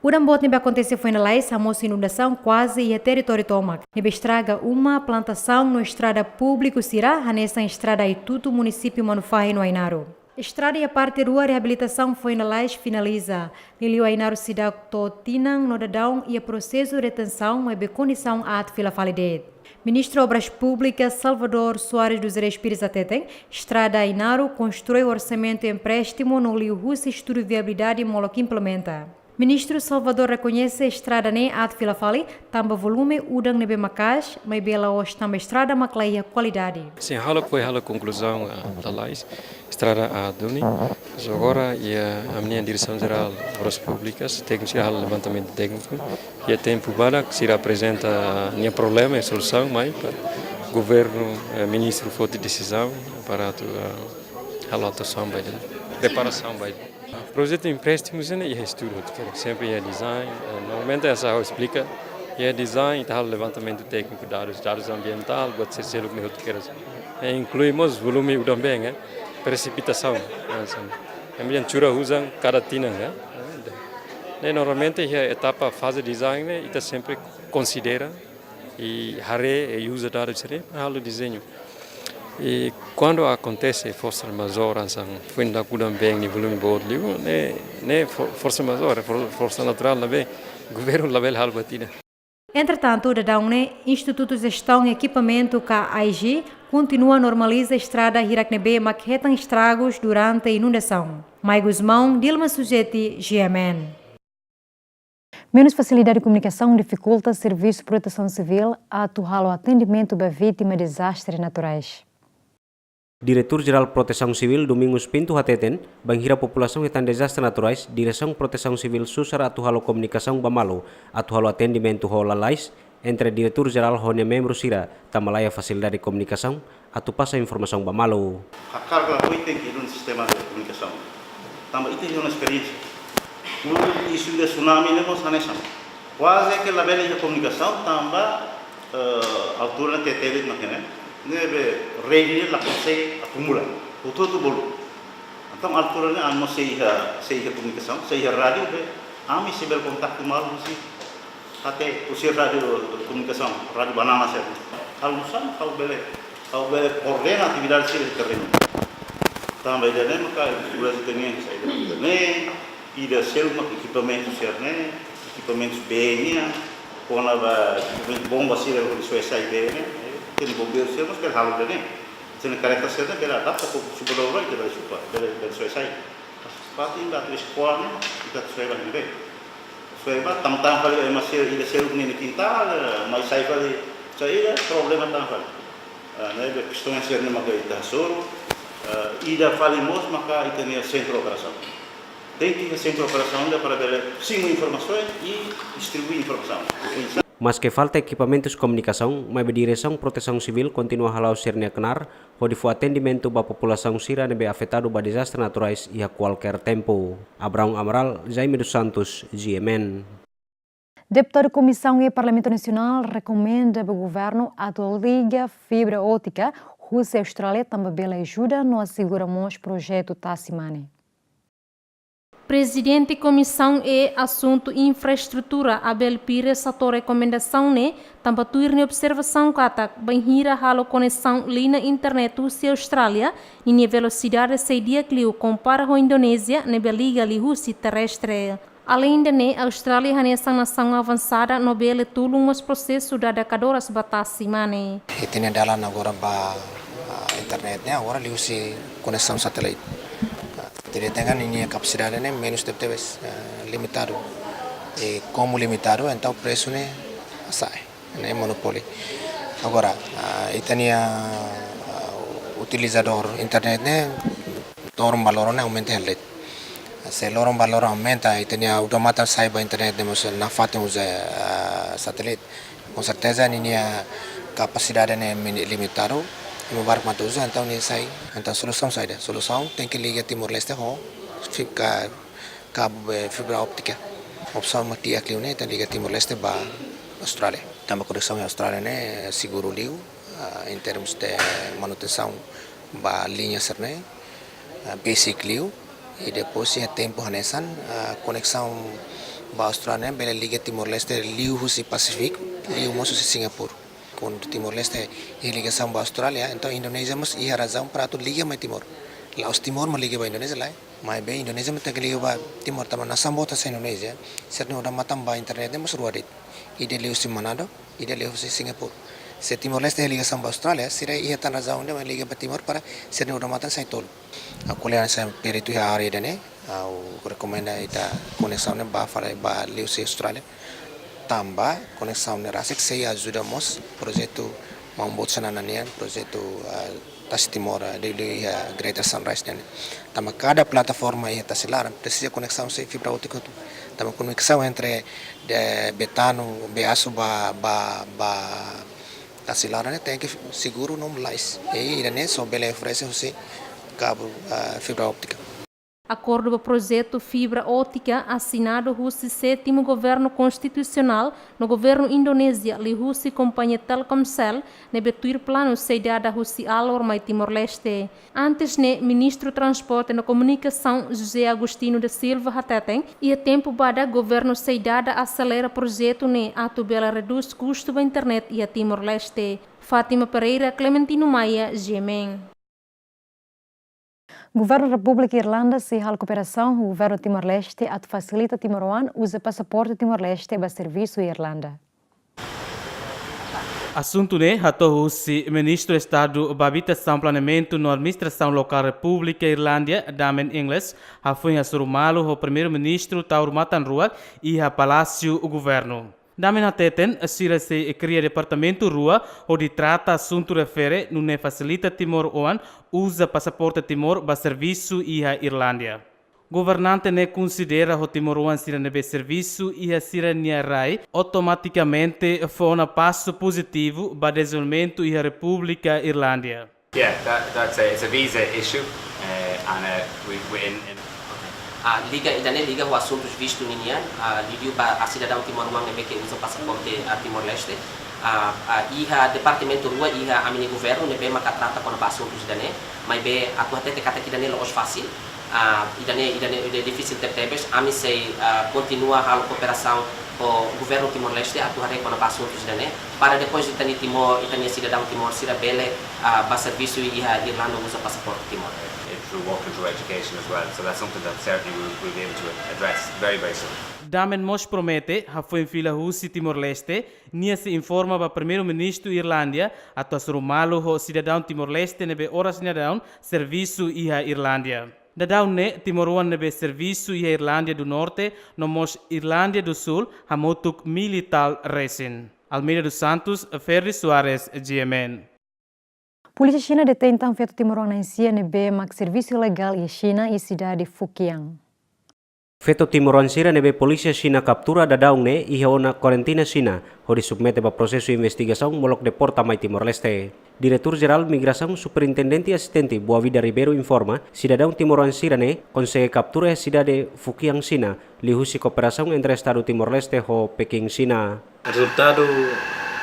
Udan boot ne'ebé akontese foin lalais, hamosu inundasaun kuaze iha territóriu tomak. Ne'ebé estraga uma, plantasaun no estrada públiku sira, hanesan estrada Aitutu, munisípiu Manufahi no Ainaro. Estrada iha parte rua reabilitasaun foin lalais finaliza. Liuliu Ainaro Sidak to'o tinan no daudaun iha prosesu retensaun maibé kondisaun aat fila fali de'it. Ministru Obras Públikas Salvador Soares dos Reis Pires hateten, estrada Ainaro konstrui orsamentu empréstimu no liuhusi estudu viabilidade molok implementa. Ministru Salvador rekoñese estrada ne'e aat fila fali, tanba volume udan ne'ebé maka'as, maibé la'ós tanba estrada mak la iha kualidade. Sin, halo, foin halo konkluzaun, ah, lalais, estrada aat duni. Mas agora, iha ami-nia Diresaun Jerál Obras Públikas, tékniku sira halo levantamentu tékniku. Iha tempu badak, sira aprezenta nia problema i solusaun, mai para governu, eh, ministru foti desizaun para atu, ah, halo atuasaun ba ida-ne'e. Preparasaun ba ida-ne'e. Projetu empréstimu ne'e iha estudu hotu kedas, sempre iha design, eh, normalmente hanesan ha'u esplika, iha design ita halo levantamentu tékniku dadus, dadus ambientál, buat sira seluk ne'e hotu kedas. Eh, inklui mós volume udan-been, eh, presipitasaun, eh, hanesan. Ema dehan chura huzan kada tinan, eh. Ne'e normalmente iha etapa faze design ne'e ita sempre konsidera i haree i uza dadus sira-ne'e para halo dezeñu. I kuandu akontese forsa majeór hanesan foin-sa'e udan-been nia volume boot liu, ne'e, ne'e fo-, forsa majeór, for-, forsa naturál ne'ebé governu labele halo buat ida. Entretantu, dadaun ne'e Institutu Jestaun Ekipamentu ka I G kontinua normaliza estrada hirak ne'ebé mak hetan estragus durante inundasaun. Mai Gusmão, Dilma Sujeti, G M N. Menus fasilidade komunikasaun difikulta Servisu Protesaun Sivíl atu halo atendimentu ba vítima dezastre naturais. Diretór Jerál Protesaun Sivíl, Domingos Pinto, hateten, bainhira populasaun hetan dezastre naturais, Diresaun Protesaun Sivíl susar atu halo komunikasaun ba malu, atu halo atendimentu ho lalais entre Diretór Jerál ho nia membru sira, tanba laiha fasilidade komunikasaun atu pasa informasaun ba malu. Hakarak ka lakohi tenke iha sistema de komunikasaun. Tanba ita iha ona esperiénsia. Kuandu isu ida tsunami ne'e mós hanesan. Kuaze ke labele iha komunikasaun tanba, eh, altura ne'e tebes mak ne'e. Ne'ebé rede ne'e la konsege akumula. Hotu-hotu bolu. Entaun altura ne'e ami mós sei iha, sei iha komunikasaun, sei iha rádiu be. Ami sei bele kontaktu malu husi até husi rádiu komunikasaun, rádiu banana sira. Halo nusá ha'u bele, ha'u bele koordena atividade sira iha terrenu. Tanba ida-ne'e maka durante ita-nia saida ida-ne'e, ida seluk mak ekipamentu sira-ne'e, ekipamentu bee nian, kona-ba ekipamentu bomba sira hodi soe sai bee ne'e, ita-nia bombeiru sira mós bele halo ida-ne'e. Ita-nia karreta sira-ne'e bele adapta ho supadora ita bele supa, bele, bele soe sai. Fatin ida atu eskola ne'e, ita atu soe ba ne'ebé. Soe ba, tama-tama fali ema sira ida seluk nia kintál, eh, mai sai fali, sai ida, problema tama fali. Ah, ne'ebé kestaun sira-ne'e maka ita hasoru, eh, ida fali mós maka ita-nia sentru operasaun. Tenke iha sentru operasaun ida para bele simu informasaun i distribui informasaun. Maske falta ekipamentus komunikasaun, maibé Diresaun Protesaun Sivíl kontinua hala'o sira-nia knaar, hodi fó atendimentu ba populasaun sira ne'ebé afetadu ba dezastre naturais iha kualkér tempu. Abraão Amaral, Jaime dos Santos, G M N. Deputadu Komisaun E Parlamentu Nasionál rekomenda ba governu atu liga fibra ótika husi Austrália tanba bele ajuda no asegura mós projetu tasi mane. Prezidente Komisaun E Asuntu Infraestrutura, Abel Pires, hato'o rekomendasaun ne'e tanba tuir nia observasaun katak, bainhira halo koneksaun liña internet husi Austrália, ninia velosidade sei di'ak liu kompara ho Indonézia, ne'ebé liga liuhusi terrestre. Aleinde ne'e, Austrália hanesan nasaun avansada no bele tulun mós prosesu dada kadoras ba tasi mane. Ita-nia dalan agora ba, ah, internet ne'e agora liuhusi koneksaun satelit. Ah, satelit ne'e kan ninia kapasidade ne'e menus tebetebes, ah, limitadu. I komu limitadu, entaun presu ne'e sa'e, ne'e monopóliu. Agora, ah, ita-nia, ah, utilizadór internet ne'e loron ba loron ne'e aumenta hela de'it. Se loron ba loron aumenta, ita-nia udan-matan sai ba internet ne'e mós nafatin uza, ah, satelit. Com certeza, ninia kapasidade ne'e mini-, limitadu, ema barak mak atu uza, entaun nia sai. Entaun solusaun saida? Solusaun tenke liga Timor-Leste ho fi-, ka-, kabu, eh, fibra óptika. Opsaun mak di'ak liu ne'e, ita liga Timor-Leste ba Austrália. Tanba koneksaun iha Austrália ne'e seguru liu, ah, em termos de manutensaun ba liña sira-ne'e, ah, besik liu, i depois iha tempu hanesan, ah, koneksaun ba Austrália ne'e bele liga Timor-Leste liuhusi Pasífiku, liu mós husi Singapura. Kuandu Timor-Leste iha ligasaun ba Austrália, entaun Indonézia mós iha razaun para atu liga mai Timor. La'ós Timor mak liga ba Indonézia, lae. Maibé Indonézia mak tenke liga ba Timor, tanba nasaun boot hanesan Indonézia, sira-nia udan-matan ba internet ne'e mós rua de'it. Ida liuhusi Manado, ida liuhusi Singapura. Se Timor-Leste iha ligasaun ba Austrália, sira iha tan razaun ida mai liga ba Timor para sira-nia udan-matan sai tolu. Ha'u ko'alia hanesan peritu iha área ida-ne'e, ha'u rekomenda ita koneksaun ne'e ba fali ba liuhusi Austrália. Tanba koneksaun ne'e rasik sei ajuda mós projetu maun-boot Xanana nian, projetu, ah, Tasi Timor, ah, liuliu iha Greater Sunrise nian. Tanba kada plataforma iha tasi laran presiza koneksaun husi fibra óptika hotu. Tanba koneksaun entre de Betano, Beaço ba, ba, ba tasi laran ne'e tenke seguru no lalais. I ida-ne'e só bele oferese husi kabu, ah, fibra óptika. Akordu ba projetu fibra ótika asinadu husi sétimu governu konstitusionál no governu Indonézia liuhusi kompañia Telkomcel ne'ebé tuir planu sei dada husi Alor mai Timor-Leste. Antes ne'e, Ministru Transporte no Komunikasaun José Agostinho da Silva hateten, iha tempu badak governu sei dada aselera projetu ne'e atu bele redús kustu ba internet iha Timor-Leste. Fátima Pereira, Clementino Maia, G M N. Governu Repúblika Irlanda sei halo kooperasaun ho governu Timor-Leste atu fasilita timoroan uza pasaporte Timor-Leste ba servisu iha Irlanda. Asuntu ne'e hato'o husi Ministru Estadu ba Abitasaun, Planeamentu no Administrasaun Lokál Repúblika Irlandia, Damien Inglis, hafoin hasoru malu ho Primeiru-Ministru Taur Matan Ruak iha Palásiu Governu. Damien hateten, sira sei kria departamentu rua hodi trata asuntu refere nune'e fasilita timoroan uza pasaporte Timor ba servisu iha Irlandia. Governante ne'e konsidera ho timoroan sira ne'ebé servisu iha sira-nia rai automatikamente fó ona pasu pozitivu ba dezenvolvimentu iha Repúblika Irlandia. Yeah, that, that's a, it's a visa issue, uh, and uh, we, we in, in Ah, liga, ida-ne'e liga ho asuntus vistu ninian, ah, liuliu ba sidadaun timoroan ne'ebé ke uza pasaporte, ah, Timor-Leste. Ah, ah, iha departamentu rua iha ami-nia governu ne'ebé maka trata kona-ba asuntus ida-ne'e, maibé atu hatete katak ida-ne'e la'ós fasil. Ah, ida-ne'e, ida-ne'e, ida-ne'e difisil tebetebes, ami sei, ah, kontinua halo kooperasaun ho governu Timor-Leste atu haree kona-ba asuntus ida-ne'e, para depois ita-nia Timor, ita-nia sidadaun Timor sira bele, ah, ba servisu iha Irlanda uza pasaporte Timor. It will walk into education as well, so that's something that certainly we will, we'll be able to address very, very soon. Damien mós promete, hafoin fila husi Timor-Leste, nia sei informa ba Primeiru-Ministru Irlandia atu hasoru malu ho sidadaun Timor-Leste ne'ebé oras ne'e daudaun servisu iha Irlandia. Daudaun ne'e, timoroan ne'ebé servisu iha Irlandia do Norte no mós Irlandia do Sul hamutuk mil e tal resin. Almeida dos Santos, Ferdi Soares, G M N. Polísia Xina detein tan feto timoroan na'in-sia ne'ebé mak servisu ilegál iha Xina iha sidade Fukiang. Feto timoroan sira ne'ebé polísia Xina kaptura daudaun ne'e iha ona karantina Xina, hodi submete ba prosesu investigasaun molok deporta mai Timor-Leste. Diretór Jerál Migrasaun Superintendente Asistente Boavida Ribeiro informa, sidadaun timoroan sira-ne'e konsege kaptura iha sidade Fukiang Xina, liuhusi kooperasaun entre Estadu Timor-Leste ho Peking Xina. Rezultadu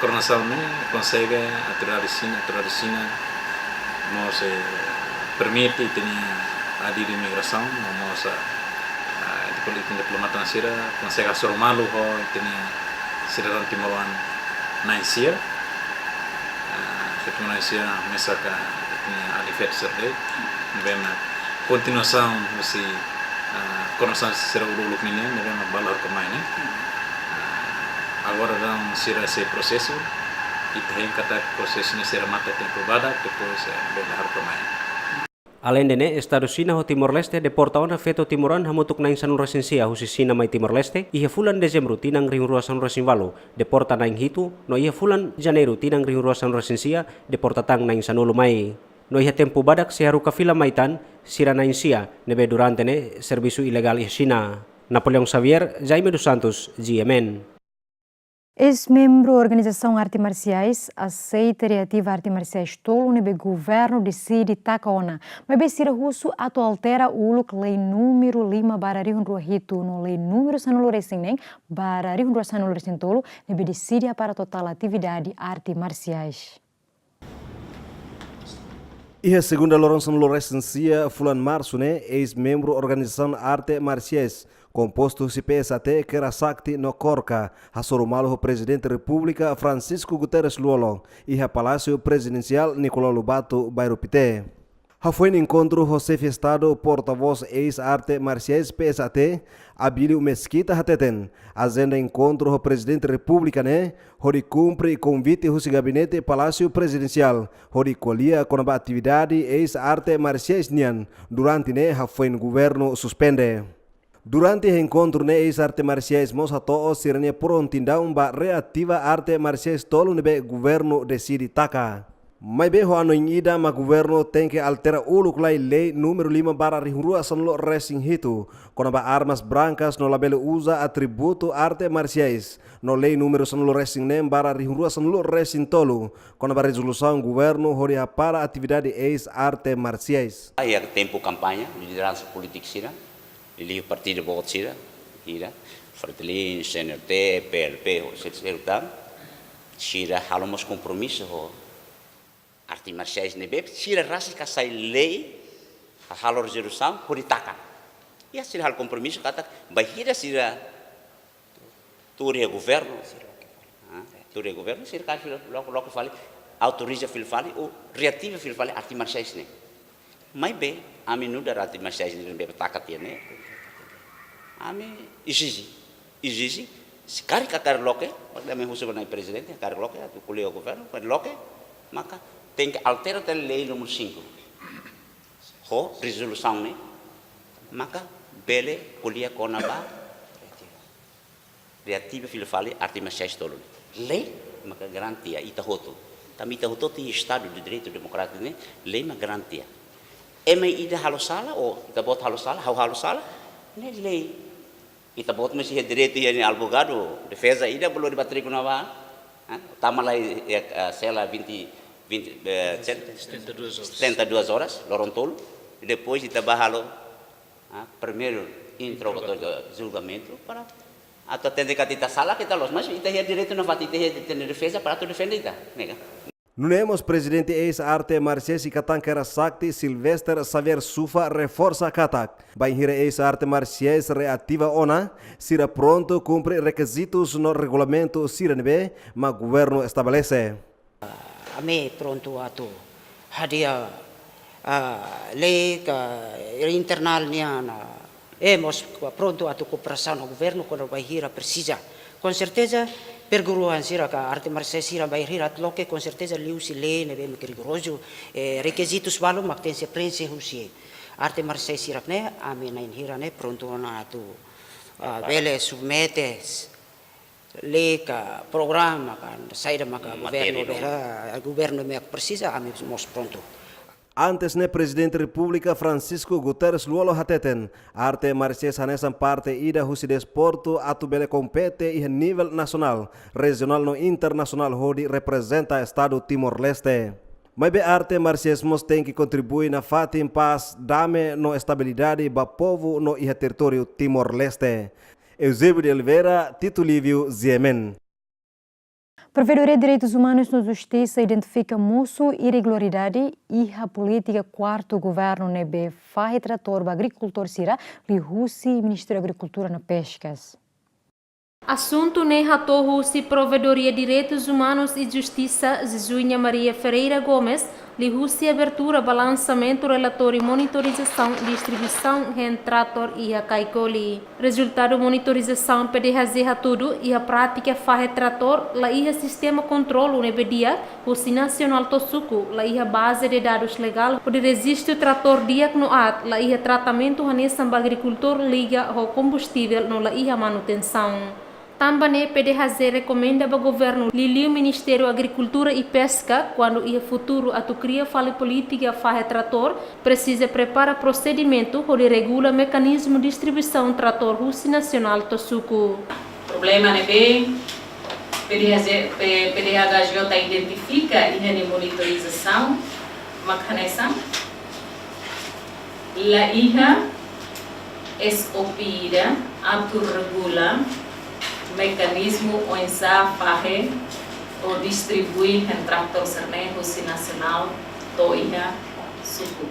koordenasaun ne'e konsege autoridade Xina, autoridade Xina mós, eh, permite ita-nia adidi migrasaun, no mós, ah, ah, ita-nia polísia, diplomata sira konsege hasoru malu ho ita-nia sidadaun timoroan na'in-sia. Ah, feto timoroan na'in-sia mesak ita-nia alin feto sira de'it, ne'ebé mak kontinuasaun husi, ah, koordenasaun sira uluk-uluk ninian, ne'ebé mak bele haruka mai ne'e. Ah, agora daudaun sira sei prosesu, ita hein katak prosesu ne'e sei remata tempu badak, depois, eh, bele haruka mai. Aleinde ne'e, Estadu Xina ho Timor-Leste deporta ona feto timoroan hamutuk na'in-sanulu resin-sia husi Xina mai Timor-Leste, iha fulan Dezembru tinan rihun rua sanulu resin-ualu, deporta na'in-hitu, no iha fulan Janeiru tinan rihun rua sanulu resin-sia, deporta tan na'in-sanulu mai. No iha tempu badak sei haruka fila mai tan sira na'in-sia ne'ebé durante ne'e servisu ilegál iha Xina. Napoleão Xavier, Jaime dos Santos, G M N. Eis-membru organizasaun arte marsiais aseita reativa arte marsiais tolu ne'ebé governu deside taka ona. Maibé sira husu atu altera uluk lei númeru lima barra rihun rua hitu no lei númeru sanulu resin neen barra rihun rua sanulu resin tolu ne'ebé deside hapara totál atividade arte marsiais. Iha segunda loron sanulu resin sia fulan Marsu ne'e, eis-membru organizasaun arte marsiais, kompostu husi P S A T, Kera Sakti no Korka, hasoru malu ho Prezidente Repúblika Francisco Guterres Lú-Olo, iha Palásiu Prezidensiál Nicolau Lobato, Bairru Pité. Hafoin enkontru ho Xefe Estadu, portavós eis arte marsiais P S A T, Abílio Mesquita hateten, ajenda enkontru ho Prezidente Repúblika ne'e hodi kumpre konvite husi gabinete Palásiu Prezidensiál, hodi ko'alia kona-ba atividade eis arte marsiais nian durante ne'e hafoin governu suspende. Durante enkontru ne'e eis arte marsiais mós hato'o sira-nia prontidaun ba reativa arte marsiais tolu ne'ebé governu deside taka. Maibé ho hanoin ida mak governu tenke altera uluk lai lei númeru lima barra rihun rua sanulu resin hitu, kona-ba armas brankas no labele uza atributu arte marsiais, no lei númeru sanulu resin neen barra rihun rua sanulu resin tolu, kona-ba rezolusaun governu hodi hapara atividade eis arte marsiais. Iha tempu kampaña, lideransa polítika sira, liuliu partidu boot sira, ida, Fretilin, C N R T, P L P, ho sira, sira tan, sira halo mós kompromisu ho arte marsiais ne'ebé sira rasik hasai lei, halo rezolusaun, hodi taka. Iha sira halo kompromisu katak bainhira sira tuur iha governu, ah, tuur iha governu, sira kaer fila, loke, loke fali, autoriza fila fali, ou reativa fila fali arte marsiais ne'e. Maibé, ami nu'udar arte marsiais ne'ebé taka tiha ne'e, ami ezije, ezije, se karik hakarak loke, mak ami husu ba nai prezidente, karik loke, atu ko'alia ho governu, karik loke, maka tenke altera tiha lei númeru sinku. Ho rezolusaun ne'e, maka bele ko'alia kona-ba reativa fila fali arte marsiais tolu ne'e. Lei maka garantia ita hotu. Tanba ita hotu iha Estadu de Direitu Demokrátiku ne'e, lei mak garantia. Ema ida halo sala, ou ita-boot halo sala, ha'u halo sala, ne'e lei. Ita-boot mós iha direitu iha nia advogadu, defeza ida bolu de batriku na ba, ah, tama lai iha, ah, sela vinte, vinte, eh, setenta e duas horas. Setenta e duas horas, loron tolu, e depois ita bá halo, ah, primeiru interrogatóriu, julgamentu, para atu atende katak ita sala, katak loos, mas ita iha direitu nafatin, ita iha direitu defeza para atu defende ita, ne'e ka? Nune'e mós prezidente eis arte marsiais Ikatan Kera Sakti Sylvester Xavier Sufa reforsa katak, bainhira eis arte marsiais reativa ona, sira prontu kumpre rekizitus no regulamentu sira ne'ebé mak governu estabelese. Ami prontu atu hadi'a, ah, lei ka internál nian, ah, i mós prontu atu kooperasaun ho governu kuandu bainhira presiza. Com certeza, perguruan sira ka arte marsiais sira bainhira atu loke, com certeza liuhusi lei ne'ebé mak rigorozu, eh, rekizitus balu mak tenke preenxe husi arte marsiais sira ne'e, ami na'in hira ne'e prontu ona atu, ah, bele submete lei ka programa ka saida maka governu, matéria no bele, governu mak presiza, ami mós prontu. Antes ne'e, Prezidente Repúblika Francisco Guterres Lú-Olo hateten, arte marsiais hanesan parte ida husi desportu atu bele kompete iha nivel nasionál, rejionál no internasionál hodi reprezenta Estadu Timor-Leste. Maibé arte marsiais mós tenke kontribui nafatin pás, dame no estabilidade ba povu no iha territóriu Timor-Leste. Eusébio de Oliveira, Tito Lívio, G M N. Provedoria Direitus Umanus no Justisa identifika mosu irregularidade iha polítika kuartu governu ne'ebé fahe tratór ba agrikultór sira liuhusi Ministériu Agrikultura no Peskas. Asuntu ne'e hato'o husi Provedoria Direitus Umanus i Justisa, Jesuinha Maria Ferreira Gomes, liuhusi abertura ba lansamentu relatóriu monitorizasaun distribuisaun hein tratór iha Kaikoli. Rezultadu monitorizasaun P D H J hatudu, iha prátika fahe tratór la iha sistema kontrolu ne'ebé di'ak husi nasionál to'o suku, la iha baze de dadus legál hodi rejistu tratór di'ak no aat, la iha tratamentu hanesan ba agrikultór liga ho kombustivel no la iha manutensaun. Tanba ne'e P D H J rekomenda ba governu liuliu Ministériu Agrikultura i Peska, kuandu iha futuru atu kria fali polítika fahe tratór, presiza prepara prosedimentu hodi regula mekanizmu distribuisaun tratór husi nasionál to'o suku. Problema ne'ebé P D H J, P-, P D H J identifika iha nia monitorizasaun mak hanesan la iha S O P ida atu regula mekanizmu oinsá fahe ou distribui hein tratór sira-ne'e husi nasionál to'o iha suku.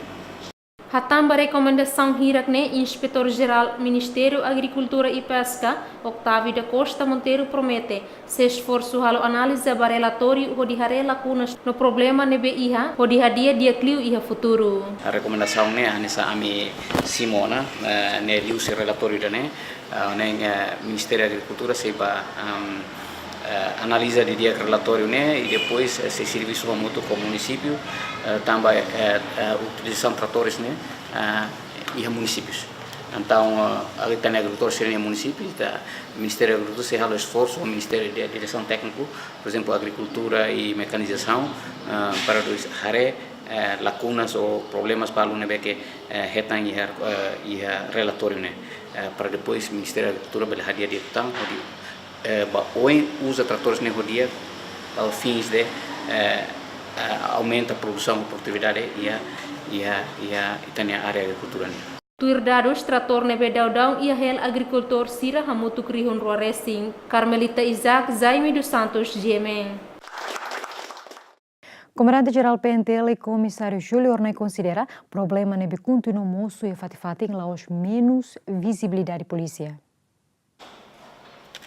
Hatán ba rekomendasaun hirak-ne'e, Inspetór Jerál Ministériu Agrikultura i Peska, Octávio da Costa Monteiro, promete sei esforsu halo análiza ba relatóriu hodi haree lakunas no problema ne'ebé iha, hodi hadi'a di'ak liu iha futuru. Rekomendasaun ne'e hanesan ami simu ona, eh, ne'e liuhusi relatóriu ida-ne'e, eh, ne'e, eh, Ministériu Agrikultura sei bá, ehm, eh, analiza didi'ak relatóriu ne'e i depois, eh, sei servisu hamutuk ho munisípiu, eh, tanba, eh, eh, utilizasaun tratór ne'e, eh, iha munisípius. Entaun, eh, ita-nia agrikultór sira-nia munisípiu, ita, Ministériu Agrikultura sei halo esforsu, Ministériu de Diresaun Tékniku, por ezemplu, Agrikultura i Mekanizasaun, eh, para depois haree, eh, lakunas ou problemas balu ne'ebé ke, eh, hetan iha, eh, iha relatóriu ne'e, eh, para depois Ministériu Agrikultura bele hadi'a di'ak liután, hodi, eh, ba oin uza tratores ne'e ho di'ak, ba fins de, eh, eh, aumenta produsaun, produtividade iha, iha, iha ita-nia área agrikultura nian. Tuir dadus, tratór ne'ebé daudaun iha hela agrikultór sira hamutuk rihun rua resin. Carmelita Isaac, Jaime dos Santos, G M N. Komandante Jerál P N T L, Komisáriu Júlio Hornai konsidera problema ne'ebé kontinua mosu iha fatin-fatin la'ós menus vizibilidade polísia.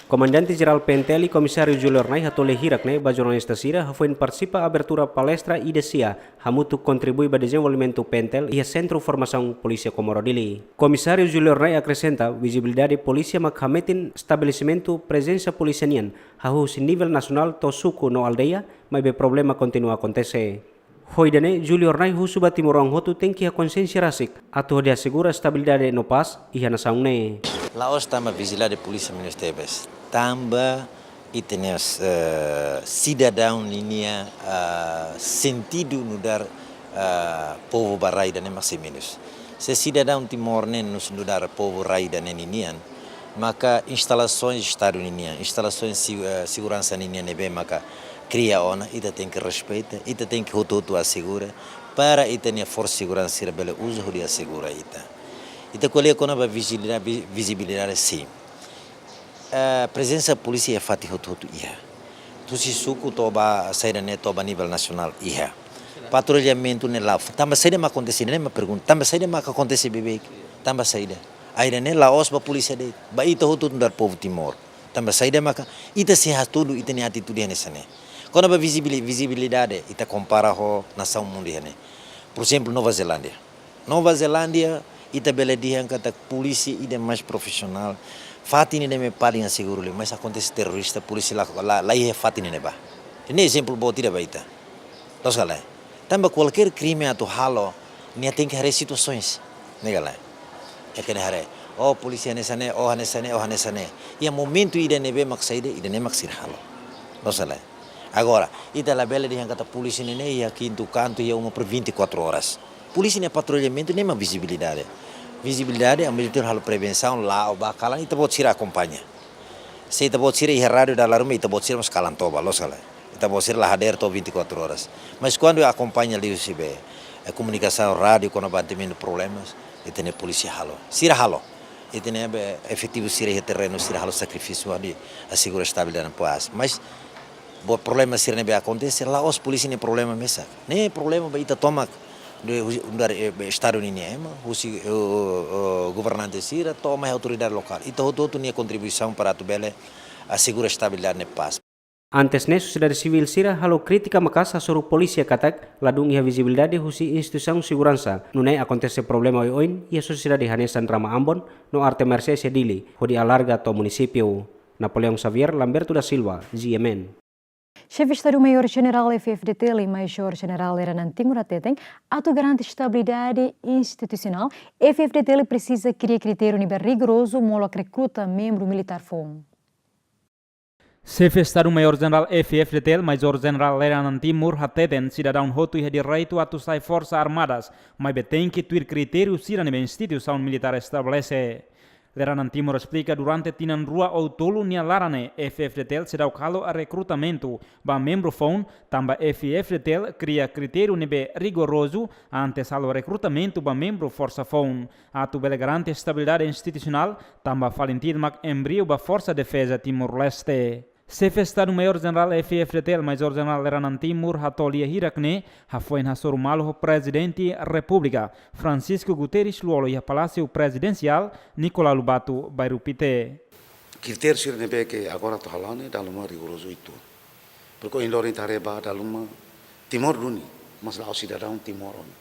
Komandante Jerál P N T L, Komisáriu Júlio Hornai hato'o lia hirak-ne'e ba jornalista sira hafoin partisipa abertura palestra ida sia hamutuk kontribui ba dezenvolvimentu P N T L iha Sentru Formasaun Polísia Comoro Dili. Komisáriu Júlio Hornai akresenta, vizibilidade polísia mak hametin estabelesimentu prezensa polísia nian, hahú husi nivel nasionál to'o suku no aldeia, maibé problema kontinua akontese. Ho ida-ne'e, Júlio Hornai husu ba timoroan hotu tenke iha konsiénsia rasik, atu hodi asegura estabilidade no pás iha nasaun ne'e. La'ós tanba vizibilidade polísia menus tebes. Tanba ita-nia, eh, sidadaun ninia, ah, sentidu nu'udar, ah, povu ba rai ida-ne'e mak sei menus. Se sidadaun Timor ne'e nus nu'udar povu rai ida-ne'e ninian, maka instalasoens Estadu ninian, instalasoens se-, eh, seguransa ninian ne'ebé maka kria ona, ita tenke respeita, ita tenke hotu-hotu asegura, para ita-nia forsa seguransa sira bele uza hodi asegura ita. Ita ko'alia kona-ba vizibilida-, vi-, vizibilidade, sin. Eh, prezensa polísia iha fatin hotu-hotu iha. Husi suku to'o ba saida ne'e, to'o ba nivel nasionál iha. Patrullamentu ne'e la'o. Tanba saida mak akontese, ne'e mak pergunta. Tanba saida mak akontese beibeik. Tanba saida. Ida-ne'e la'ós ba polísia de'it. Ba ita hotu nu'udar povu Timor. Tanba saida maka ita sei hatudu ita-nia atitude hanesan ne'e. Kona-ba vizibili-, vizibilidade, ita kompara ho nasaun mundu iha ne'e. Por ezemplu, Nova Zelándia. Nova Zelándia, ita bele dehan katak polísia ida mais profisionál. Fatin ida ne'ebé paling inseguru liu, mas akontese terrorista, polísia la, la, la iha fatin ne'ebá. Ne'e ezemplu boot ida ba ita. Loos ka lae? Tanba kualkér krime atu halo, nia tenke haree situasoens. Ne'e ka lae? Nia tenke haree. Oh, polísia hanesan ne'e, oh, hanesan ne'e, oh, hanesan ne'e. Iha momentu ida ne'ebé mak saida, ida-ne'e mak sira halo. Loos ka lae? Agora, ita labele dehan katak polísia ne'e iha kintu kantu, iha uma por vinte e quatro horas. Polísia nia patrullamentu ne'e mak vizibilidade. Vizibilidade, ao mesmo tempo halo prevensaun, la'o ba kalan, ita-boot sira akompaña. Se ita-boot sira iha rádiu dala ruma, ita-boot sira mós kalan toba, loos ka lae? Ita-boot sira la hadeer to'o vinte e quatro horas. Mas kuandu akompaña liuhusi be, eh, komunikasaun rádiu, kona-ba atendimentu problemas, ita-nia polísia halo. Sira halo. Ita-nia be efetivu sira iha terrenu, sira halo sakrifísiu hodi asegura estabilidade no pás. Mas, buat problema sira ne'ebé akontese, la'ós polísia nia problema mesak. Ne'e problema ba ita tomak, de, husi, dari, eh, Estadu ninia ema, husi, eh, eh, governante sira, to'o mai autoridade lokál. Ita hotu-hotu nia kontribuisaun para atu bele asegura estabilidade no pás. Antes ne'e, sosiedade sivíl sira halo krítika maka'as hasoru polísia katak ladún iha vizibilidade husi instituisaun seguransa. Nune'e akontese problema oioin iha sosiedade hanesan drama Ambon no arte marsiais iha Dili, hodi alarga to'o munisípiu. Napoleão Xavier, Lamberto da Silva, G M N. Xefe Estadu Maiór Jenerál F-FDTL, Majór Jenerál Lera Nantimo hateten, atu garante estabilidade institusionál, F-FDTL presiza kria kritériu ne'ebé rigorozu molok rekruta membru militár foun. Xefe Estadu Maiór Jenerál F-FDTL, Majór Jenerál Lera Nantimo hateten, sidadaun hotu iha direitu atu sai Forsas Armadas, maibé tenke tuir kritériu sira ne'ebé instituisaun militár estabelese. Lera Nantimo esplika durante tinan rua ou tolu nia laran ne'e F-FDTL seidauk halo rekrutamentu ba membru foun, tanba F-FDTL kria kritériu ne'ebé rigorozu antes halo rekrutamentu ba membru forsa foun, atu bele garante estabilidade institusionál, tanba FALINTIL mak embriu ba Forsa Defeza Timor-Leste. Xefe Estadu Maiór Jenerál F-FDTL, Majór Jenerál Lera Nantimo hato'o lia hirak-ne'e hafoin hasoru malu ho Prezidente Repúblika, Francisco Guterres Lú-Olo, iha Palásiu Prezidensiál Nicolau Lobato, Bairru Pité. Kritériu sira ne'ebé ke agora atu hala'o ne'e dala ruma rigorozu uitoan. Porke ohin loron ita haree ba dala ruma Timor duni, mas la'ós sidadaun Timor ona.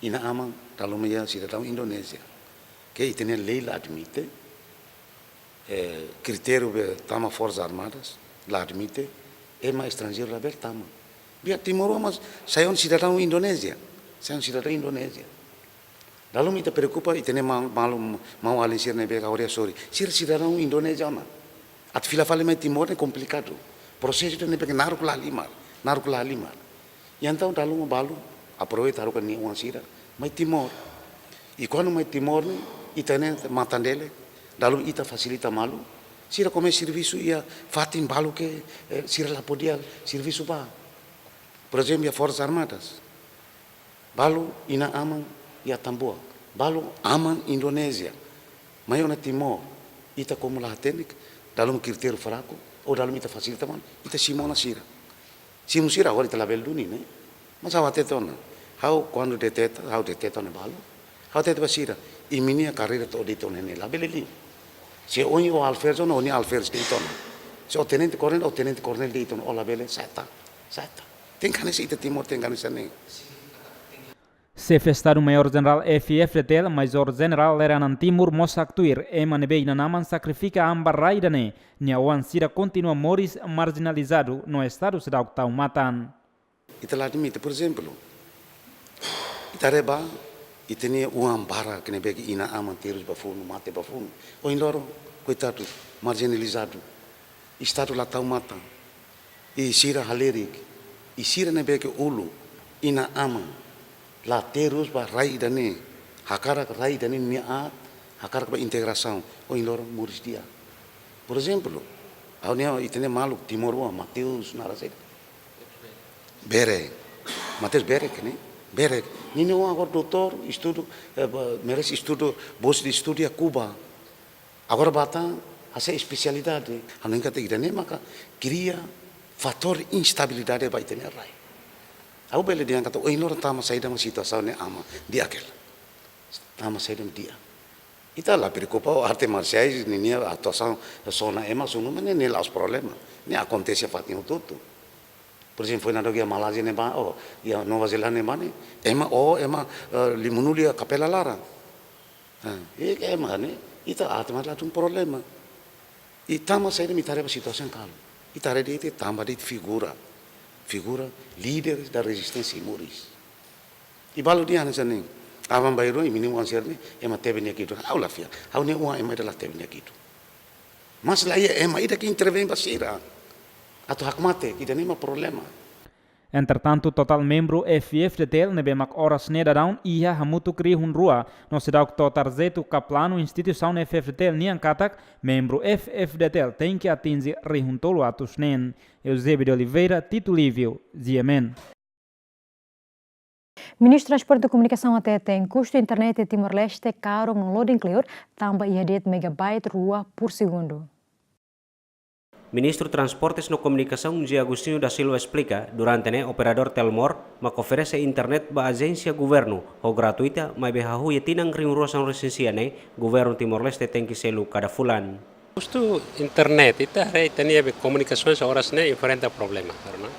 Inan-aman dala ruma iha sidadaun Indonézia. Ke ita-nia lei la admite, eh, kritériu be tama Forsas Armadas, la admite, ema estranjeiru labele tama. Biar timoroan mós sai ona sidadaun Indonézia, sai ona sidadaun Indonézia. Dala ruma ita preokupa, ita-nia ma-, malu, maun-alin sira ne'ebé agora sori. Sira sidadaun Indonézia ona. Atu fila fali mai Timor ne'e komplikadu. Prosesu ida ne'ebé naruk la halimar, naruk la halimar. Entaun dala ruma balu aproveita haruka nia oan sira mai Timor. I kuandu mai Timor ne'e, ita-nia matan-delek, dala ruma ita fasilita malu. Sira komesa servisu iha fatin balu ke, eh, sira la podia servisu ba. Por ezemplu, iha Forsas Armadas. Balu inan-aman iha Atambua. Balu aman Indonézia. Mai ona Timor. Ita komu la hatene, dala ruma kritériu fraku, ou dala ruma ita fasilita malu, ita simu ona sira. Simu sira agora ita labele duni, ne'e? Mas ha'u hatete ona. Ha'u kuandu deteta, ha'u deteta ona balu. Ha'u hatete ba sira. Imi-nia karreira to'o de'it ona ne'e, labele liu. Se ohin ó alferes ona, ohin alferes de'it ona. Se ó tenente koronél, ó tenente koronél de'it ona, ó labele seta, seta. Tenke hanesan ita Timor, tenke hanesan ne'e. Xefe Estadu Maiór Jenerál F-FDTL, Majór Jenerál Lere Anan Timur mós haktuir, ema ne'ebé inan-aman sakrifika an ba rai ida-ne'e, nia oan sira kontinua moris marjinalizadu no Estadu seidauk tau matan. Ita la admite, por ezemplu, ita haree ba, ita-nia oan barak ne'ebé ke inan-aman terus ba funu, mate ba funu. Ohin loron, koitadu, marjinalizadu. Estadu la tau matan. I sira halerik. I sira ne'ebé ke uluk, inan-aman, la terus ba rai ida-ne'e. Hakarak rai ida-ne'e nia aat, hakarak ba integrasaun. Ohin loron moris di'ak. Por ezemplu, ha'u-nia, ita-nia maluk timoroan, Mateus, naran saida? Bere. Mateus Bere, ke ne'e? Bere. Ninia oan agora doutór, estudu, eh, ba, merese estudu, bolsa de estudu iha Kuba. Agora ba ita hasai espesialidade. Ha'u hanoin katak ida-ne'e maka kria fatór instabilidade ba ita-nia rai. Ha'u bele dehan katak, ohin loron tama saida mak situasaun ne'e aman, di'ak hela. Tama saida mak di'ak. Ita la preokupa ho arte marsiais, ninia atuasaun sona ema sunu, mas ne'e, ne'e la'ós problema. Ne'e akontese fatin hotu-hotu. Por ezemplu, foin daudauk iha Malázia ne'ebá, ou iha Nova Zelándia ne'ebá ne'e, ema, ou ema, eh, limanulu iha kapela laran. Ah, i ema ne'e, ita aat mak ladún problema. I tama saida mak ita haree ba situasaun kalu. Ita haree de'it, tanba de'it figura. Figura líder da rezisténsia moris. I balu dehan hanesan ne'e. Aban-bainrua, imi-nia oan sira ne'e, ema tebe nia ki'ik duni. Ha'u la fiar. Ha'u-nia oan ema ida la tebe nia ki'ik duni. Mas la iha ema ida ke intervein ba sira. Atu hakmatek, ida-ne'e mak problema. Entretantu, totál membru F-FDTL ne'ebé mak oras ne'e daudaun iha hamutuk rihun rua, no seidauk to'o tarjetu ka planu instituisaun F-FDTL nian katak membru F-FDTL tenke atinje rihun tolu atus neen. Eusébio de Oliveira, Tito Lívio, G M N. Ministru Transporte no Komunikasaun hateten kustu internet iha Timor-Leste karun no loading kleur, tanba iha de'it megabyte rua por segundu. Ministru Transportes no Komunikasaun José Agostinho da Silva esplika, durante ne'e operadór Telmor mak oferese internet ba ajénsia governu ho gratuita, maibé hahú iha tinan rihun rua sanulu-resin-sia ne'e, governu Timor-Leste tenke selu kada fulan. Kustu internet, ita haree ita-nia be komunikasaun oras ne'e enfrenta problema, karena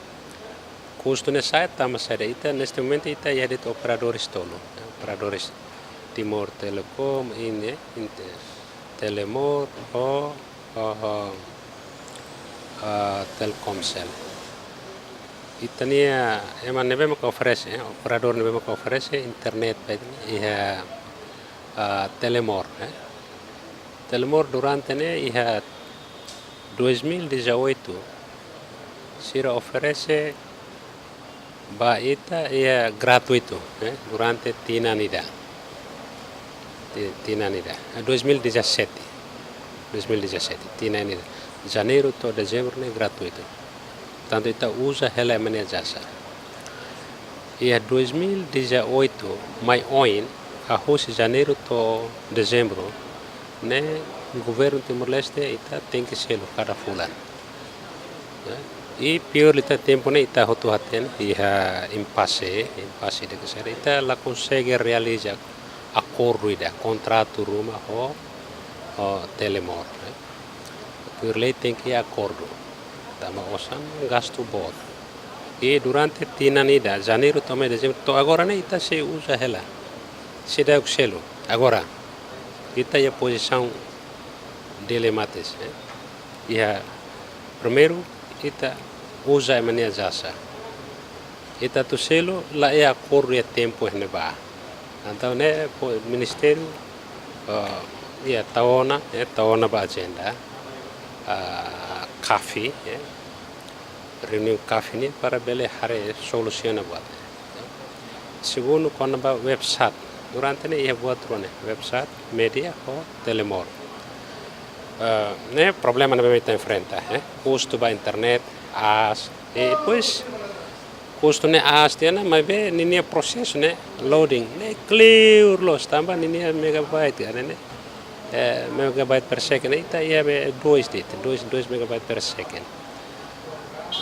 kustu ne'e sa'e tanba saida, ita neste momento ita iha de'it operadores tolu, operadores Timor Telecom, Inde, Inte-, Telemor, ho, ho, ho, ah, Telkomsel. Ita-nia ema ne'ebé mak oferese, eh, operadór ne'ebé mak oferese internet ba iha, ah, Telemor, eh. Telemor durante ne'e iha dois mil e dezoito, sira oferese ba ita iha gratuitu, eh, durante tinan ida. Ti-, tinan ida. Eh, dois mil e dezassete. Dois mil e dezassete, tinan ida. Janeiru to'o Dezembru ne'e gratuitu. Portantu, ita uza hela ema-nia jasa. Iha dois mil e dezoito, mai oin, ah, husi Janeiru to'o Dezembru, ne'e governu Timor-Leste ita tenke selu kada fulan. Ya. I piór liután tempu ne'e ita hotu hatene, iha impase, impase ida ke sira, ita la konsege realiza akordu ida, kontratu ruma ho, ho Telemor, eh. Tuir lei tenke akordu. Tanba osan gastu boot. I durante tinan ida, Janeiru to'o mai Dezembru, to'o agora ne'e ita sei uza hela. Seidauk selu. Agora, ita iha pozisaun dilematis, eh. Iha primeiru, ita uza ema-nia jasa. Ita atu selu, la iha akordu iha tempu iha ne'ebá. Entaun ne'e, po-, ministériu, eh, iha tau ona, eh, tau ona ba ajenda, ah, CAFI, eh, reuniaun CAFI nian para bele haree solusaun buat ne'e. Segundu, kona-ba website. Durante ne'e iha buat rua ne'e, website, média, ho Telemor. Eh, ne'e problema ne'ebé ita enfrenta, eh. Kustu ba internet, aas, e depois, kustu ne'e aas tiha ona, maibé ninia prosesu ne'e loading ne'e kleur loos tanba ninia megabyte, ka ne'e, eh, megabyte per second, ita iha be dois de'it, dois, dois megabyte per second.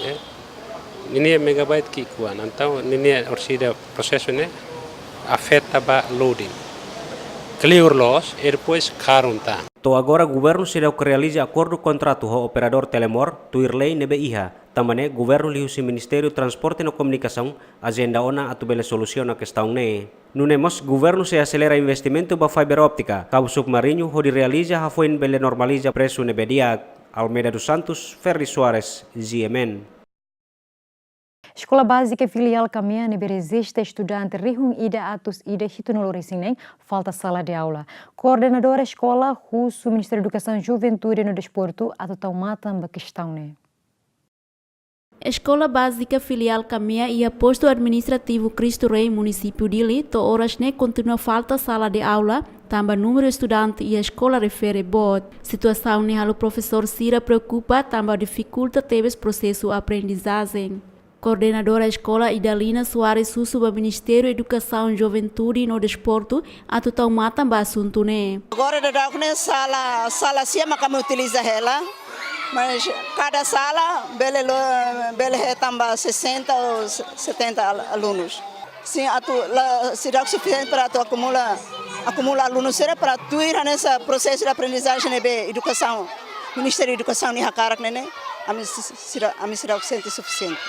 Eh, ninia megabyte ki'ikoan, entaun ninia orsida prosesu ne'e afeta ba loading. Kleur loos, e depois karun tan. To'o agora governu seidauk realiza akordu kontratu ho operadór Telemor, tuir lei ne'ebé iha. Tanba ne'e, governu liuhusi Ministériu Transporte no Komunikasaun ajenda ona atu bele solusiona kestaun ne'e. Nune'e mós, governu sei aselera investimentu ba faiber óptika, kabu submariñu hodi realiza hafoin bele normaliza presu ne'ebé di'ak. Almeida dos Santos, Ferdi Soares, G M N. Eskola Bázika Filiál Kamea ne'ebé rejista estudante rihun ida atus ida hitunulu resin neen falta sala de aula. Koordenadora eskola husu Ministériu Edukasaun, Juventude no Desportu atu tau matan ba kestaun ne'e. Eskola Bázika Filiál Kamea iha Postu Administrativu Cristo Rei, Munisípiu Dili, to'o oras ne'e kontinua falta sala de aula, tanba númeru estudante iha eskola refere boot. Situasaun ne'e halo profesór sira preokupa tanba difikulta tebes prosesu aprendizajen. Koordenadora eskola Idalina Soares husu ba Ministériu Edukasaun, Juventude no Desportu atu tau matan ba asuntu ne'e. Agora daudaun ne'e sala, sala sia mak ami utiliza hela, mas kada sala bele lo, bele hetan ba sessenta ou setenta al-, alunos. Sin, atu la, seidauk sufisiente para atu akumula, akumula alunu sira para tuir hanesan prosesu de aprendizajen ne'ebé edukasaun, Ministériu Edukasaun nia hakarak ne'e ne'e, ami si-, seidauk, ami seidauk sente sufisiente.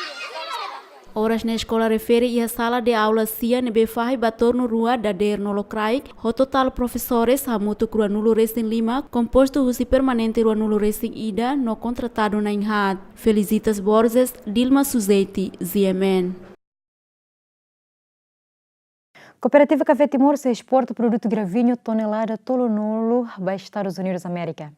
Oras ne'e eskola refere iha sala de aula sia ne'ebé fahe ba tornu rua dadeer no lokraik, ho totál profesores hamutuk ruanulu resin lima, kompostu husi permanente ruanulu resin ida no kontratadu na'in haat. Felicitas Borges, Dilma Suzeti, G M N. Kooperativa Kafé Timor sei esporta produtu graviñu tonelada tolunulu ba Estadus Unidus Amérika.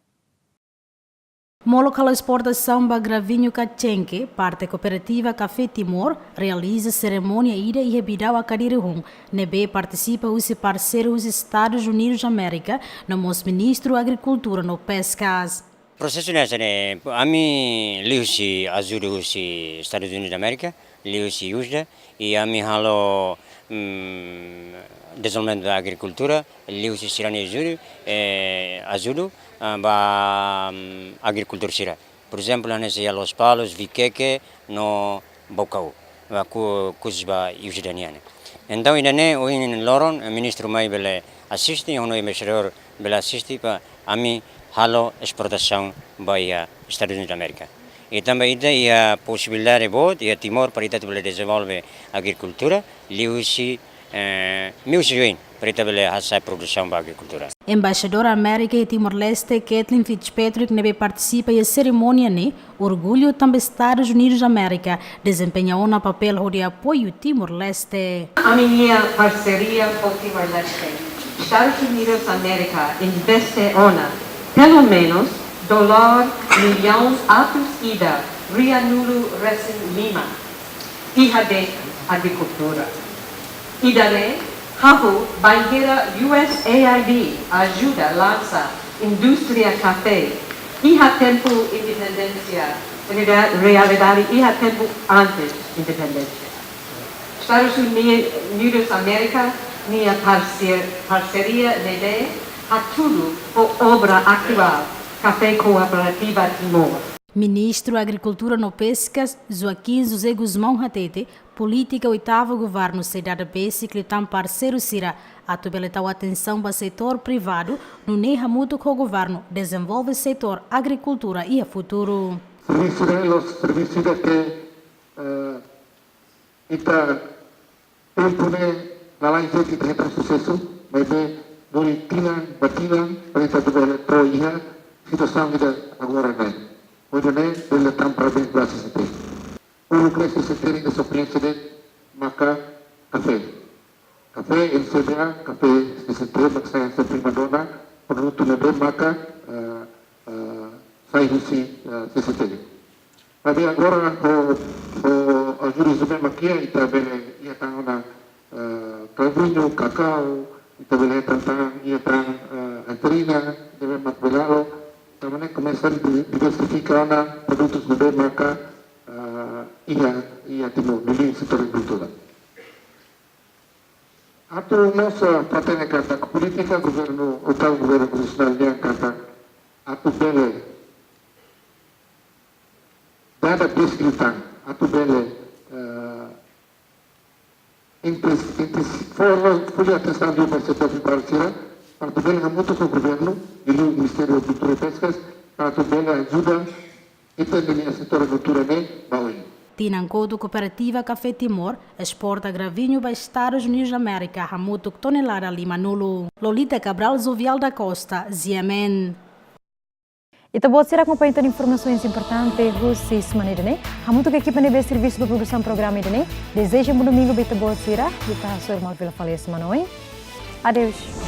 Molok halo esportasaun ba graviñu ka chenke, parte Kooperativa Kafé Timor realiza serimónia ida iha Bidau Akadiri hun, ne'ebé partisipa husi parseiru husi Estadus Unidus Amérika, no mós Ministru Agrikultura no Peskas. Prosesu ne'e hanesan ne'e, ami liuhusi ajuda husi Estadus Unidus Amérika, liuhusi USDA, i ami halo, mm, dezenvolvimentu ba agrikultura, liuhusi sira-nia ajuda, eh, ajuda, ah, ba, mm, agrikultór sira. Por ezemplu, hanesan iha Lospalos, Viqueque, no Baucau, ba ku-, khusus ba USDA nian. Entaun, ida-ne'e ohin loron, eh, ministru mai bele asiste, ho embaixadór bele asiste, para ami halo esportasaun ba iha Estadus Unidus Amérika. I tanba ita iha posibilidade boot iha Timor para ita atu bele dezenvolve agrikultura, liuhusi, eh, meius oioin, para ita bele hasa'e produsaun ba agrikultura. Embaixadora Amérika iha Timor-Leste, Kathleen Fitzpatrick, ne'ebé partisipa iha serimónia ne'e, orgullu tanba Estadus Unidus Amérika dezempeña ona papél hodi apoiu Timor-Leste. Ami-nia parseria ho Timor-Leste. Estadus Unidus Amérika investe ona, pelumenus, dolar millaun atus ida ruanulu resin lima iha de'it agrikultura. Ida-ne'e hahú bainhira USAID ajuda lansa indústria kafé iha tempu independénsia, realida-, realidade iha tempu antes independénsia. Estadus Uni-, Unidus Amérika nia parse-, parseria ne'e hatudu ho obra atuál Kafé Kooperativa Timor. Ministru Agrikultura no Peskas, Joaquim José Gusmão hatete, polítika oitavu governu sei dada besik liután parseiru sira atu bele tau atensaun ba setór privadu, nune'e hamutuk ho governu dezenvolve setór agrikultura iha futuru. Servisu ne'e la'ós servisu ida ke, eh, ita tempu ne'e lalais ita hetan susesu, maibé duni tinan ba tinan, para ita atu bele to'o iha situasaun ida agora ne'e. Hodi nune'e bele tan parabéns ba C C P. Uluk ne'e C C P nia sofrimentu de'it maka kafé. Kafé N C B A, kafé C C T, mak sai hanesan primadona, produtu ne'ebé maka, eh, eh, sai husi, eh, C C T. Maibé agora ho, ho ajuda ne'ebé mak iha, ita bele iha tan ona, eh, kraviñu, kakau, ita bele iha tan, iha tan, eh, antrina, ne'ebé mak bele halo, ita bele komesa di-, diversifika ona produtus ne'ebé maka, eh, iha, iha Timor, liuliu setór agrikultura. Atu mós, eh, hatene katak polítika governu, ou governu nasionál nian katak atu bele dada deskripsaun, atu bele, eh, intis-, intis-, fó, fó atensaun ba setór privadu sira, para atu bele hamutuk ho governu, liuliu Ministériu Agrikultura i Peskas, para atu bele ajuda ita-nia setór agrikultura ne'e ba oin. Tinan kotuk kooperativa Kafé Timor esporta kraviñu ba Estadus Unidus da Amérika hamutuk tonelada limanulu. Lolita Cabral, Jovial da Costa, G M N. Ita-boot sira akompaña tan informasaun importante husi semana ida-ne'e. Hamutuk ho ekipa ne'ebé servisu ba produsaun programa ida-ne'e, dezeja bom domingu ba ita-boot sira. Ita hasoru malu fila fali semana oin. Adeus.